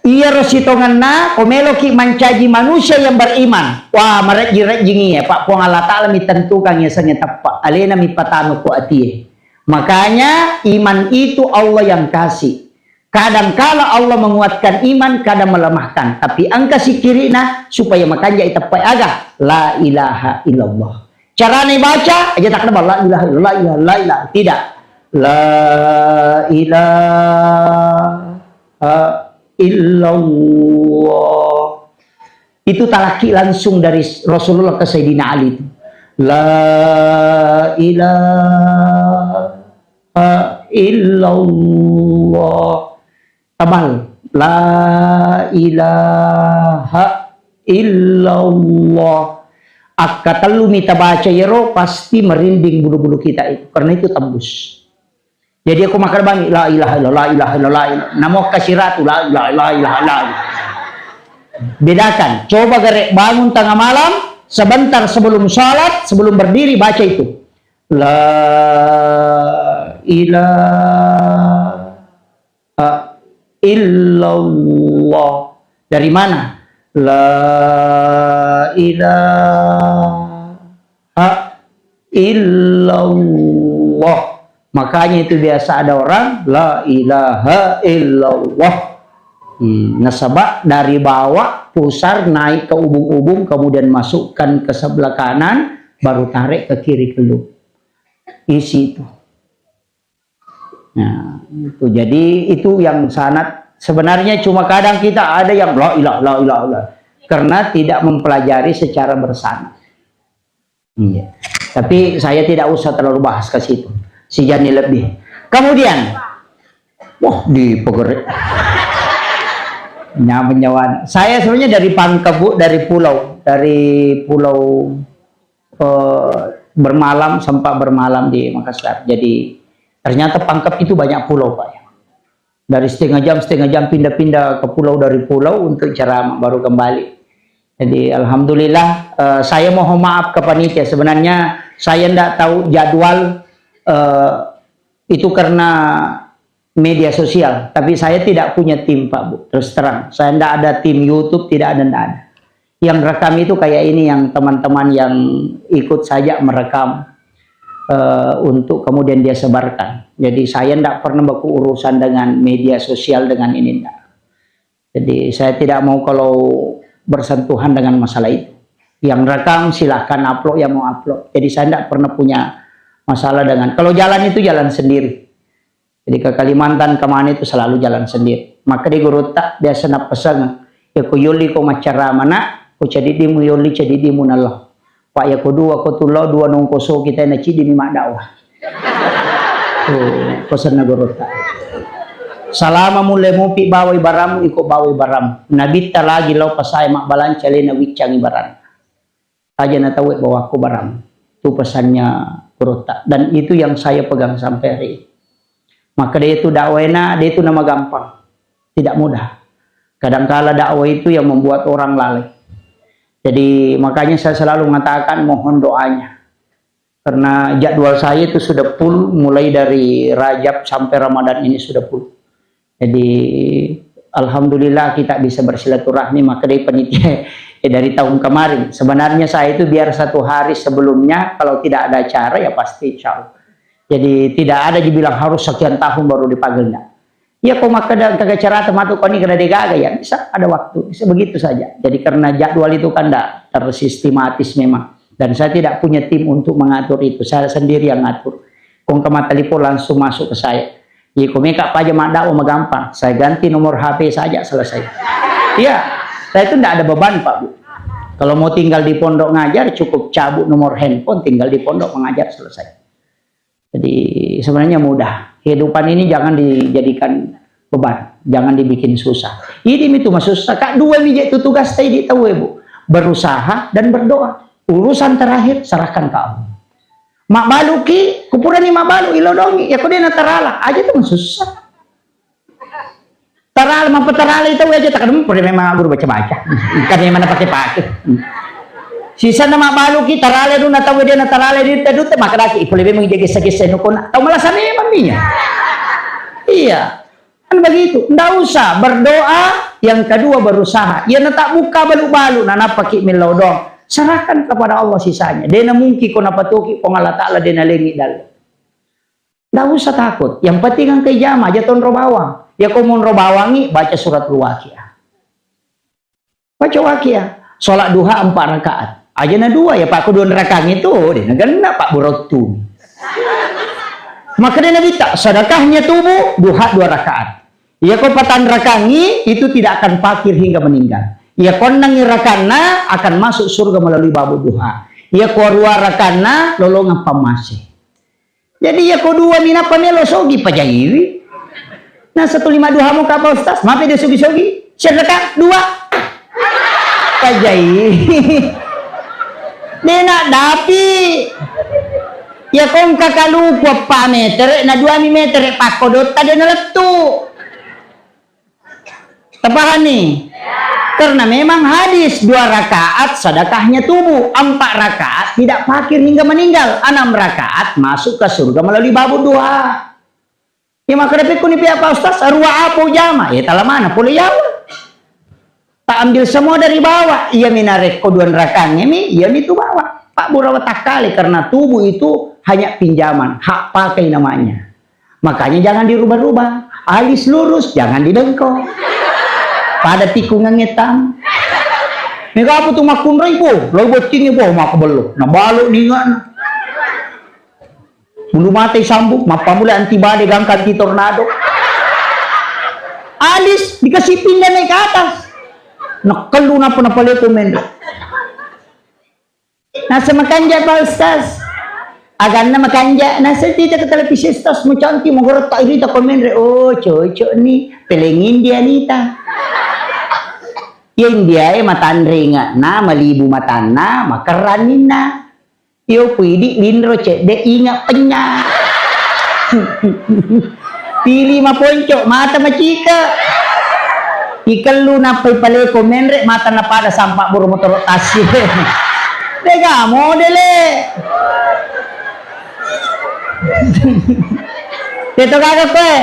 iyaro sitongenna, ko meloki mancaji manusia yang beriman. Wah, marejji-rejjingi ya, Pak. Puang Allah Ta'ala mi tentukan yasengnge teppa. Alena mi patanu ko atie. Makanya, iman itu Allah yang kasih. Kadang kala Allah menguatkan iman, kadang melemahkan. Tapi engka sikirina supaya makanjai teppa aga. La ilaha illallah. Carane baca, aja tak kenapa la ilaha illallah, la ilaha, la ilaha. Tidak. La ilaha illallah. Itu talaki langsung dari Rasulullah ke Sayyidina Ali itu. La ilaha illallah. Tabal. La ilaha illallah. Akka tellu mi tabaca iyaro, pasti merinding bulu-bulu kita itu. Karena itu tembus. Jadi aku makkeda bangi, la ilaha illallah, la ilaha illallah, la ilaha. Namo kasiratu, la ilaha, la ilaha, la ilaha. Bedakan, coba gare bangun tengah malam, sebentar sebelum salat, sebelum berdiri, baca itu. La ilaha illallah. Dari mana? La ilaha illallah. Makanya itu biasa ada orang, la ilaha illallah. Hmm, nasaba dari bawah pusar naik ke ubung-ubung, kemudian masukkan ke sebelah kanan, baru tarik ke kiri, kellu. Isi itu. Nah, itu. Jadi itu yang sanad. Sebenarnya cuma kadang kita ada yang la ilaha, la ilaha, la. Karena tidak mempelajari secara bersanad. Iya. Tapi saya tidak usah terlalu bahas ke situ. Si Jani lebih. Kemudian, wah, di pegere. Nyaman nyawa. Saya sebenarnya dari Pangkep, Bu, dari pulau, dari pulau eh, bermalam, sempat bermalam di Makassar. Jadi, ternyata Pangkep itu banyak pulau, Pak, ya. Dari setengah jam, setengah jam pindah-pindah ke pulau, dari pulau untuk ceramah, baru kembali. Jadi, alhamdulillah, eh, saya mohon maaf ke panitia. Sebenarnya saya ndak tahu jadwal, eh, itu karena media sosial, tapi saya tidak punya tim, Pak, Bu, terus terang. Saya ndak ada tim YouTube, tidak ada, ndak ada. Yang rekam itu kayak ini, yang teman-teman yang ikut saja merekam, eh, untuk kemudian dia sebarkan. Jadi saya ndak pernah beku urusan dengan media sosial, dengan ini, ndak. Jadi saya tidak mau kalau bersentuhan dengan masalah itu. Yang rekam silahkan upload, yang mau upload. Jadi saya ndak pernah punya masalah dengan, kalau jalan itu jalan sendiri. Jadi ke Kalimantan kemana itu selalu jalan sendiri. Maka di gurutta biasa napeseng, ya ko yolli ko maccarama nak, ko cediddimu yolli cediddimu nallo. Pak, ya ko dua ko tullo dua nongkoso kita na ciddi mi maddakwah. Tuh, pesenna gurutta. Salama mulle mupi bawai baramu, iko bawai baramu. Nabitta lagi lao pasae mabbalanca lena wiccangi barang. Aja na tauwe bawakku barang. Tu pesannya gurutta. Dan itu yang saya pegang sampai hari ini. Maka dia itu dakwena, dia itu nama gampang. Tidak mudah. Kadangkala dakwah itu yang membuat orang lalai. Jadi makanya saya selalu mengatakan mohon doanya. Karena jadwal saya itu sudah full mulai dari Rajab sampai Ramadan ini sudah full. Jadi alhamdulillah kita bisa bersilaturahmi, maka dari panitia, eh, dari tahun kemarin. Sebenarnya saya itu biar satu hari sebelumnya, kalau tidak ada acara ya pasti insya Allah. Jadi tidak ada dibilang harus sekian tahun baru dipanggil, enggak. Iya, ko makkeda gaga carata matu koni kena degaga, ya bisa ada waktu, bisa begitu saja. Jadi karena jadwal itu kan tidak tersistematis memang. Dan saya tidak punya tim untuk mengatur itu, saya sendiri yang ngatur. Kong kemata lipo langsung masuk ke saya. Iya, ko meka paja maddakwah magampang, saya ganti nomor H P saja selesai. Iya, saya itu tidak ada beban, Pak Bu. Kalau mau tinggal di pondok ngajar, cukup cabut nomor handphone, tinggal di pondok mengajar, selesai. Jadi sebenarnya mudah. Kehidupan ini jangan dijadikan beban, jangan dibikin susah. Ini itu masusah. Kak, dua mi je tu tugas tadi tahu, Bu. Berusaha dan berdoa. Urusan terakhir serahkan ke Allah. Mabbaluki, kupurani mabbalu, ilodongi. Ya ko de' natarala, aja tu masusah. Tarala, mappatarala itu aja tak ada, pura memang guru baca-baca. Kan memang pakai-pakai. Sisa nama balu kita rale duna tahu dia na tarale di tadu te maka daki pole memang dia gesa-gesa nukuna. Tahu malah sana memang dia. Iya. Kan begitu. Ndak usah berdoa, yang kedua berusaha. Ya na tak buka balu-balu, na napaki millau doang. Serahkan kepada Allah sisanya. Dia na mungkin kau napatuki Puang Allah Ta'ala dia na lengi dalam. Ndak usah takut. Yang penting engka ijama aja tonro bawang. Ya ko monro bawangi, baca surat Al-Waqiah. Baca Waqiah. Sholat duha empat rakaat. Aja na dua, ya Pak, ko dua rakaat itu, deh, na genna Pak Burottu. Maka dia Nabi tak, sedekahnya tubuh, duha dua rakaat. Ya ko patan rakangi, itu tidak akan fakir hingga meninggal. Ya ko enneng rakanna akan masuk surga melalui babu duha. Ya ko rua rakanna lolongang pamase. Jadi, iya ko dua minappa melo sogi pajaiwi. Nah, satu lima duha mo kapa Ustaz, mape dia sogi-sogi. Sedekah dua. Pajaiwi. Dena dapi. Ya kongka kaluku appa metere, na dua mi metere pakko dotta dena lettu. Terpahami? Karena memang hadis dua rakaat sedekahnya tubuh, empat rakaat tidak fakir hingga meninggal, enam rakaat masuk ke surga melalui babu duha. Ya maka dapat kuni pihak Pak Ustaz, arua apa jama? Ya tala mana pole yawa. Tak ambil semua dari bawah. Iya minarekko dua rakaatnya mi, iya mi tu bawah. Pak Burawa tak kali karena tubuh itu hanya pinjaman, hak pakai namanya. Makanya jangan dirubah-rubah. Alis lurus, jangan didengkok. Pada tikungan ngetang. Mega apa tu makkunrai, bo? Lo boccingi, bo, maka bello. Nah, balu ningan. Bulu mata sambung, mappamula anti badai, gangka anti tornado. Alis dikasih pindah naik ke atas. Nakkellu napa napaleko mendo. Nasa makanja Pak Ustaz. Aganna makanja. Nasa tita ke televisi Ustaz, mau cantik, mau gorot tak rita komen re. Oh, cocok nih. Peleng India nita. Ya India e matanre ingatna, malibu matanna, makerraninna. Yo pidi linro cedde ingat penya. Pili maponco, mata macika. Ikellu nappai paleko menre, mata napada sampak buru motoro tassi. Dega modele. Teto gaga koe.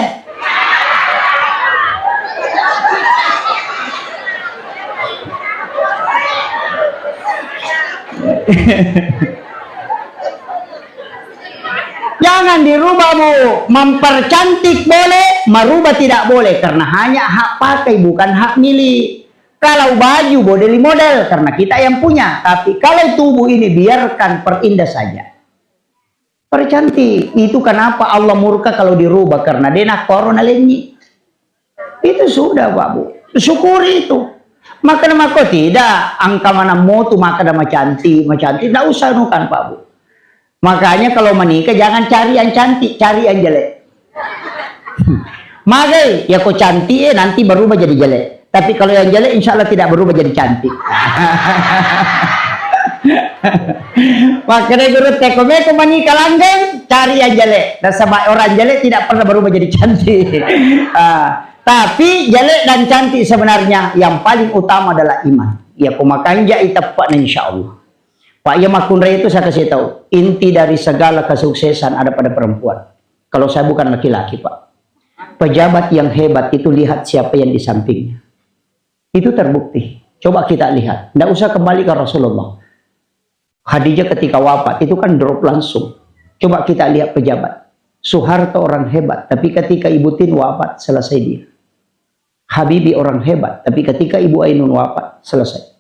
Jangan dirubah, Bu. Mempercantik boleh, merubah tidak boleh, karena hanya hak pakai, bukan hak milik. Kalau baju, boleh dimodel, karena kita yang punya. Tapi kalau tubuh ini, biarkan, perindah saja. Percantik. Itu kenapa Allah murka kalau dirubah, karena dia nak corona lenyi. Itu sudah, Pak Bu. Syukuri itu. Maka nama kau tidak, angka mana motu maka nama cantik, macantik, tidak usah nukan, Pak Bu. Makanya kalau menikah jangan cari yang cantik, cari yang jelek. Magai, ya kau cantik, eh, nanti berubah jadi jelek. Tapi kalau yang jelek, insya Allah tidak berubah jadi cantik. Makanya guru teko meko menikah langgeng, cari yang jelek. Nasaba orang jelek tidak pernah berubah jadi cantik. Ah, tapi jelek dan cantik sebenarnya yang paling utama adalah iman. Ya, pemakanja itepakna insya Allah. Pak, ya makkunrai itu saya kasih tahu, inti dari segala kesuksesan ada pada perempuan. Kalau saya bukan laki-laki, Pak. Pejabat yang hebat itu lihat siapa yang di sampingnya. Itu terbukti. Coba kita lihat. Nggak usah kembali ke Rasulullah. Khadijah ketika wafat, itu kan drop langsung. Coba kita lihat pejabat. Soeharto orang hebat, tapi ketika Ibu Tin wafat, selesai dia. Habibie orang hebat, tapi ketika Ibu Ainun wafat, selesai.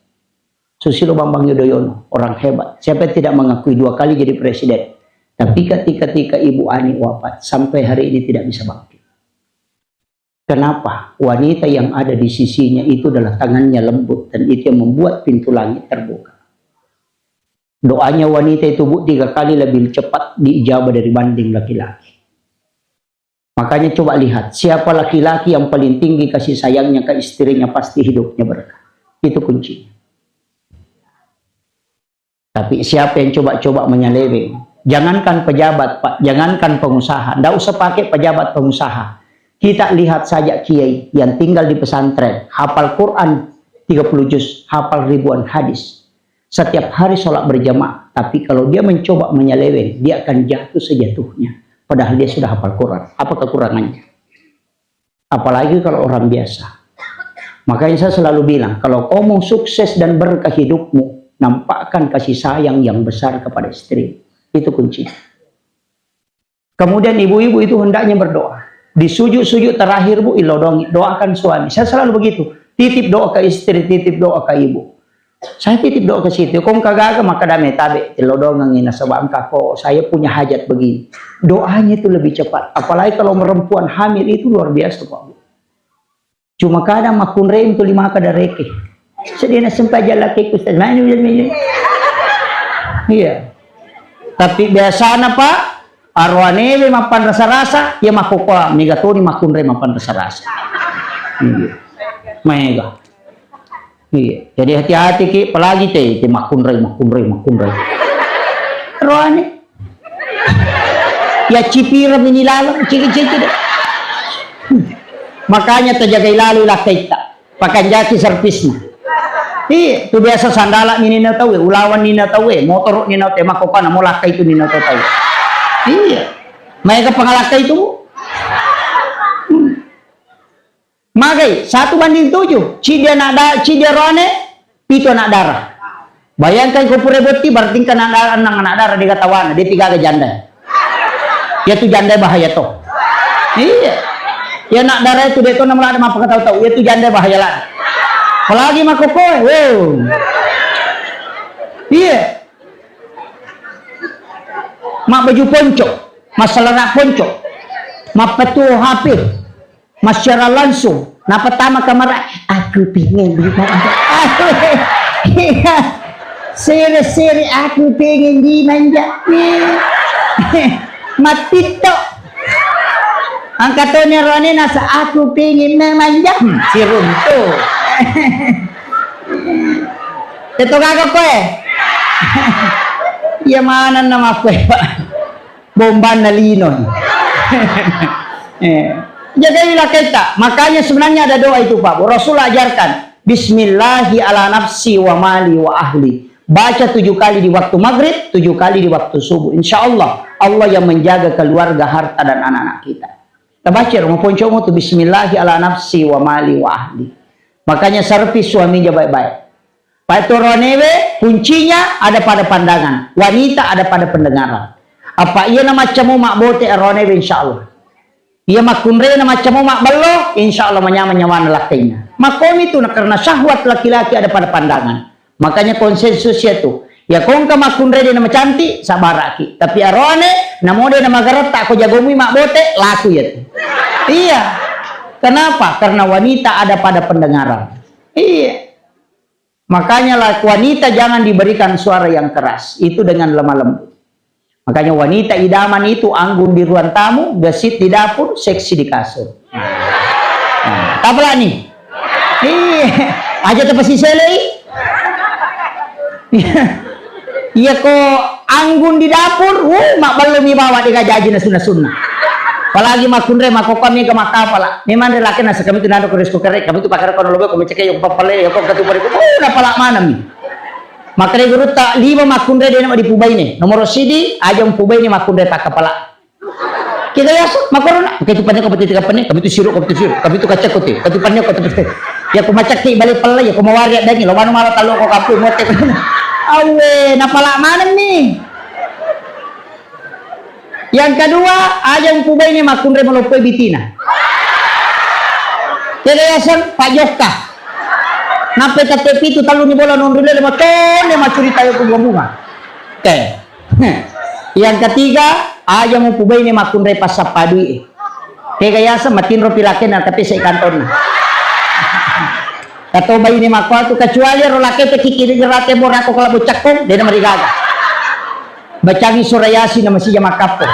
Susilo Bambang Yudhoyono orang hebat. Siapa yang tidak mengakui, dua kali jadi presiden? Tapi ketika, ketika Ibu Ani wafat, sampai hari ini tidak bisa bangkit. Kenapa? Wanita yang ada di sisinya itu adalah tangannya lembut dan itu yang membuat pintu langit terbuka. Doanya wanita itu, Bu, tiga kali lebih cepat diijabah dibanding laki-laki. Makanya coba lihat, siapa laki-laki yang paling tinggi kasih sayangnya ke istrinya, pasti hidupnya berkah. Itu kuncinya. Tapi siapa yang coba-coba menyeleweng? Jangankan pejabat, Pak, jangankan pengusaha. Ndak usah pakai pejabat pengusaha. Kita lihat saja kiai yang tinggal di pesantren, hafal Quran tiga puluh juz, hafal ribuan hadis. Setiap hari sholat berjamaah, tapi kalau dia mencoba menyeleweng, dia akan jatuh sejatuhnya. Padahal dia sudah hafal Quran. Apa kekurangannya? Apalagi kalau orang biasa. Makanya saya selalu bilang, kalau kau mau sukses dan berkah hidupmu, nampakkan kasih sayang yang besar kepada istri. Itu kuncinya. Kemudian ibu-ibu itu hendaknya berdoa. Di sujud-sujud terakhir, Bu, ilodongi, doakan suami. Saya selalu begitu. Titip doa ke istri, titip doa ke ibu. Saya titip doa ke situ. Kong kagaga maka dame tabe, ilodongengi nasaba engka ko, saya punya hajat begini. Doanya itu lebih cepat. Apalagi kalau perempuan hamil itu luar biasa, Pak, Bu. Cuma kadang makkunrai untuk lima kada reke. Sedih na sempat jalan ke Ustaz. Mana, mana, mana? Iya. Tapi biasana, Pak, aroanewe mapan rasa-rasa, ya makkokkoa, mega toni makkunrai mapan rasa-rasa. Iya. Mega. Iya. Jadi hati-hati ki, apalagi te, te makkunrai, makkunrai, makkunrai. Roane. Ya cipira mini laleng, ciki-ciki deh. Makanya tajagai lalu lakkaitta. Pakanjaki servisna. Iya, tu biasa sandala nini na tau, ulawan nini na tau, motor nini na tau, makkokkoa na mo lakkai tu nini na tau. Iya. Maega pangalakkai tu. Hmm. Magai, satu banding tujuh. Cidi anak da-, cidi roane, pitu anak dara. Bayangkan ko pura botti, berarti engka anak dara, enneng anak dara, de gaga tawana, de pi gaga janda. Iya tu janda bahaya to. Iya. Ya anak dara itu de to namula ada mappakatau-tau, iya tu janda bahaya lah. Apalagi makkokkoe, wow. Iya. Mabbaju ponco, massalarak ponco, mappatuo H P. Massiaran langsung, napertama kamera, "Aku pengen di manja." Iya. Sere-sere, "Aku pengen di manja." Mattitto. Angkatoni roane nasa, "Aku pengen memanja." Hmm, siruntu. Teto gaga koe. Iya manenna makkoe, Pak. Bombanna lino. Eh, jagai lakkaita. Makanya sebenarnya ada doa itu, Pak. Rasul ajarkan, "Bismillahi ala nafsi wa mali wa ahli." Baca tujuh kali di waktu maghrib, tujuh kali di waktu subuh. Insya Allah, Allah yang menjaga keluarga, harta, dan anak-anak kita. Tabaca rumah poncomu tu, "Bismillahi ala nafsi wa mali wa ahli." Makanya servis suaminya baik-baik. Paeto roanewe, kuncinya ada pada pandangan, wanita ada pada pendengaran. Apa iya na maccamu mabbote roanewe, insya Allah. Iya makkunrai na maccamu mabbello, insya Allah manyameng nyawana lakkainna. Makkomi tu na karena syahwat laki-laki ada pada pandangan. Makanya konsensus ya tu. Ya kongka makkunrai de na macantik, sabaraki. Tapi aroane, namo de na magaretta ko jagomui mabbote, laku ya tu. Iya. Kenapa? Karena wanita ada pada pendengaran. Iya. Makanya lah, wanita jangan diberikan suara yang keras, itu dengan lemah lembut. Makanya wanita idaman itu anggun di ruang tamu, gesit di dapur, seksi di kasur. Nah, tapalani. Iya, aja tapasiselei. Iya ko anggun di dapur, wuh, mabbellomi bawa de gaga jaji nasunna-sunna. Apalagi makkunrai, makkokkoe mega makkapala. Memang de lakkainna sekami tu nado ko rice cooker, kami tu pakara kono lobe ko meceke yo pappale yo ko katu pare ko. Oh, napala maneng mi. Makkedai gurutta, lima makkunrai de na dipubaine. Nomoro sidi, aja mupubaine makkunrai takkapala. Kita biasa makkorona, katu panne ko pete tiga panne, kami tu siru, kami tu siru, kami tu kacang kote, katu panne ko tepete. Ya ko macakki bale pella, ya ko mawari addangi, lo manu mala tallo ko kapu mote. Awe, napala maneng mi. Yang kedua, aja mupubaine makkunrai maloppoi bitina. Kega yaseng pajokka. Nappai tette pitu telluni bola nonri lele maconne macurita yo ku bunga-bunga. Oke. Yang ketiga, aja mupubaine makkunrai passappa dui'e. Kega yaseng matinro pilakena tapi sai kantonna. Kato baine makkuatu, kecuali ro lakete kikiri gerate borako kala bocakkong, dena marigaga. Bacangi sura Yasin na masija makkappo.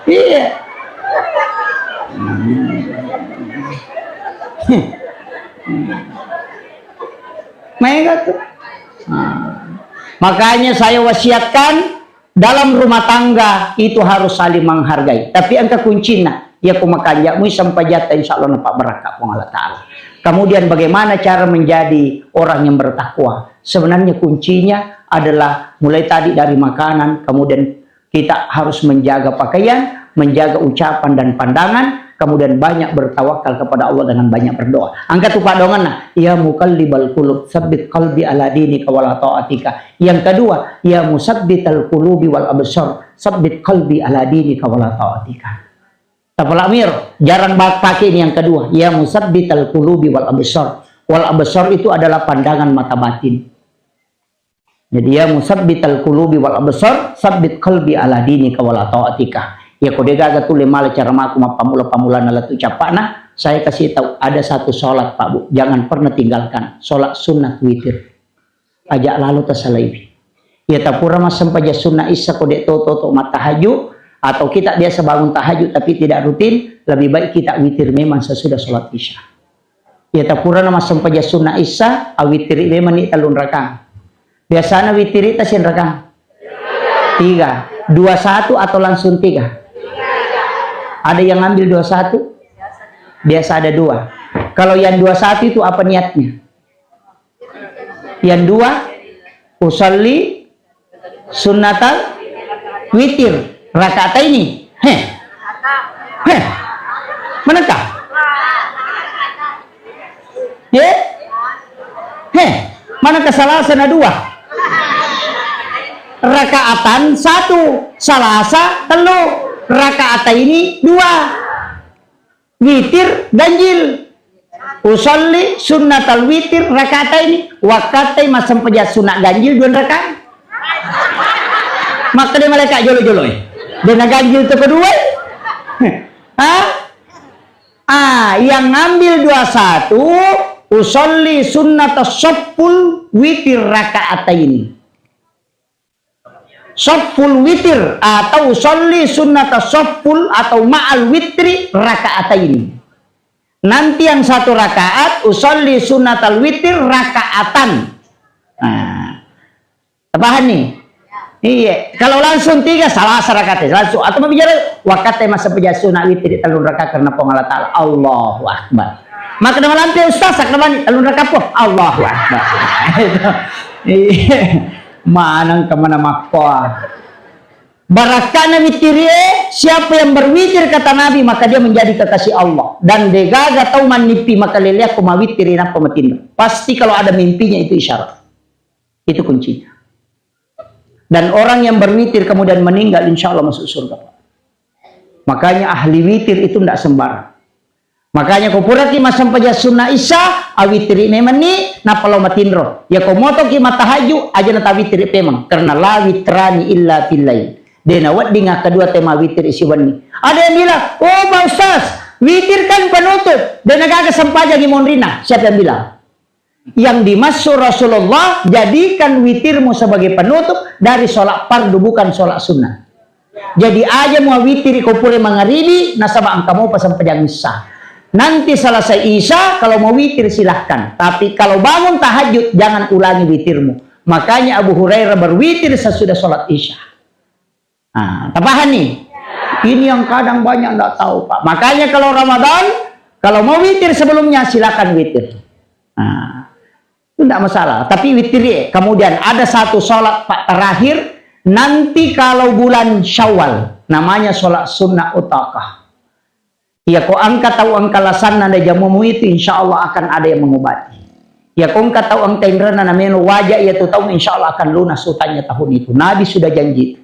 Iya. Maega tu. Nah. Makanya saya wasiatkan, dalam rumah tangga itu harus saling menghargai. Tapi engka kuncinna, iya ko makanjak mui sempajatta, insya Allah napabbarakka Puang Allah Ta'ala. Kemudian bagaimana cara menjadi orang yang bertakwa? Sebenarnya kuncinya adalah mulai tadi dari makanan, kemudian kita harus menjaga pakaian, menjaga ucapan dan pandangan, kemudian banyak bertawakal kepada Allah dengan banyak berdoa. Engka tu padonganna, ya muqallibal qulub, tsabbit qalbi ala dinika wala ta'atika. Yang kedua, ya musabbital qulubi wal absar, tsabbit qalbi ala dinika wala ta'atika. Tapala mir, jarang ba-, pakai ini yang kedua, ya musabbital qulubi wal absar. Wal absar itu adalah pandangan mata batin. Jadi, ya musabbital qulubi wal absar, tsabbit qalbi ala dinika wala ta'atika. Ya ko degaga tulle mala cara maku mappammula-pammulana lettu cappa'na, saya kasih tahu ada satu sholat, Pak Bu, jangan pernah tinggalkan, sholat sunnah witir. Aja lalo tasalaiwi. Ya tapura massempajang sunnah isya ko de to toto mattahajud, atau kita biasa bangun tahajud tapi tidak rutin, lebih baik kita witir memang sesudah sholat isya. Ya tapurana massempajang sunnah isya, awittiri memang ni tellung rakang. Biasana wittiri ta siang rakang? Tiga. Dua satu atau langsung tiga? Ada yang ambil dua satu? Biasa ada dua. Kalau yang dua satu itu apa niatnya? Yang dua, usalli sunnatal witir raka'ataini. Heh. Heh. Manengka? Ye? Heh. Manengka Salasa na dua? Raka'atan satu, Salasa tellu, raka'ataini dua. Witir ganjil. Usalli sunnatal witir raka'ataini, wakkattai massempajang sunna ganjil dua rakaat. Makkeda malaika jolo-jolo e, dena ganjil to kedua. Ha? Ah, yang ngambil dua satu, usalli sunnata safful witir raka'ataini. Safful witir atau usalli sunnata safful atau ma'al witri raka'ataini. Nanti yang satu rakaat, usalli sunnatal witir raka'atan. Nah, paham nih? Iya, kalau langsung tiga, Salasa rakaat, langsung. Atau mau bicara, wakkattai massempajang sunna witir tellung rakaat karena Puang Allah Ta'ala. Allahu Akbar. Maka nama lampe ustaz, sakna bani, tellung rakaat po. Allahu Akbar. Iya. Maneng kemana makkoa. Barakkana witirie, siapa yang berwitir kata Nabi, maka dia menjadi kekasih Allah. Dan degaga tau mannipi maka leleakko mawitiri nappa matinro. Pasti kalau ada mimpinya itu isyarat. Itu kuncinya. Dan orang yang berwitir kemudian meninggal, insya Allah masuk surga, Pak. Makanya ahli witir itu ndak sembarang. Makanya ko puraki massempajang sunna isya, awitiri memanni, nappa lao matinro. Ya ko motoki mattahajud, aja natawitiri pemang. Karena la witrani illa fillail. De nawedding akkadua te mawitiri siwenni. Ada yang bilang, "Oh, Pak Ustaz, witir kan penutup. De nagaga sempajangi monrina." Siapa yang bilang? Yang dimaksud Rasulullah, jadikan witirmu sebagai penutup dari sholat fardu, bukan sholat sunnah. Jadi, aja muawitiri ko pura mangaribi, nasaba engka mopa sempajang isya. Nanti selesai isya, kalau mau witir silahkan. Tapi kalau bangun tahajud, jangan ulangi witirmu. Makanya Abu Hurairah berwitir sesudah sholat isya. Nah, tapaham nih? Ini yang kadang banyak nggak tahu, Pak. Makanya kalau Ramadan, kalau mau witir sebelumnya, silakan witir. Nah, itu nggak masalah. Tapi witir ya. Kemudian ada satu sholat, Pak, terakhir, nanti kalau bulan Syawal, namanya sholat sunnah utakah. Iya, ko engka tau engka lasanna na jamumu itu, insya Allah akan ada yang mengobati. Iya, ko engka tau engka inrana na meno waja iya tu tau, insya Allah akan lunas utangnya tahun itu. Nabi sudah janji itu.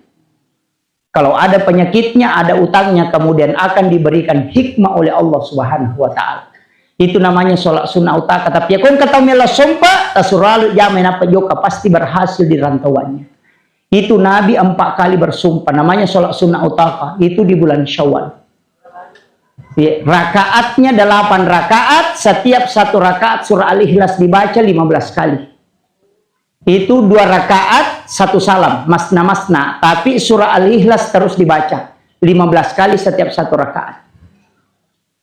Kalau ada penyakitnya, ada utangnya, kemudian akan diberikan hikmah oleh Allah Subhanahu wa Ta'ala. Itu namanya sholat sunnah utaka. Tapi ya, kong kata mela sompa, tasuralu jama napa joka, pasti berhasil di rantauannya. Itu Nabi empat kali bersumpah, namanya sholat sunnah utaka. Itu di bulan Syawal. Ya, rakaatnya delapan rakaat, setiap satu rakaat surah Al-Ikhlas dibaca lima belas kali. Itu dua rakaat, satu salam, masna-masna. Tapi surah Al-Ikhlas terus dibaca lima belas kali setiap satu rakaat.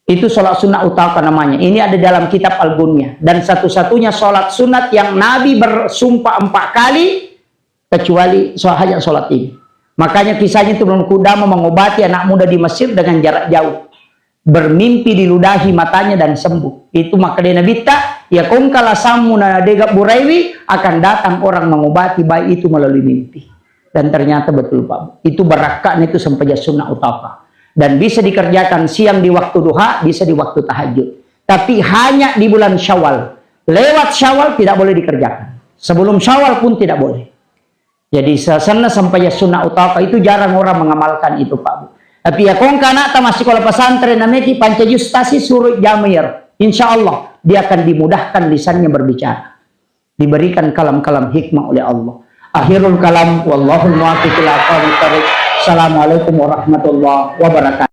Itu sholat sunnah utaka namanya. Ini ada dalam kitab Al-Gunyah. Dan satu-satunya sholat sunat yang Nabi bersumpah empat kali, kecuali so-, hanya sholat ini. Makanya kisahnya itu belum kudama mengobati anak muda di Mesir dengan jarak jauh. Bermimpi diludahi matanya dan sembuh. Itu makanya Nabi ta, ya kongkala sammu na dega buraiwi, akan datang orang mengobati baik itu melalui mimpi. Dan ternyata betul, Pak. Itu barakka'na itu sempajang sunnah utaka. Dan bisa dikerjakan siang di waktu duha, bisa di waktu tahajud. Tapi hanya di bulan Syawal. Lewat Syawal tidak boleh dikerjakan. Sebelum Syawal pun tidak boleh. Jadi, sa-, senna sempajang sunnah utaka itu jarang orang mengamalkan itu, Pak Bu. Tapi ya kongka anakta massikola pesantren, nameki panca juz tasi, suro jama iyaro. Insya Allah, dia akan dimudahkan lisannya berbicara. Diberikan kalam-kalam hikmah oleh Allah. Akhirul kalam, wallahul muwaffiq ila aqwamit thariq. Assalamualaikum warahmatullahi wabarakatuh.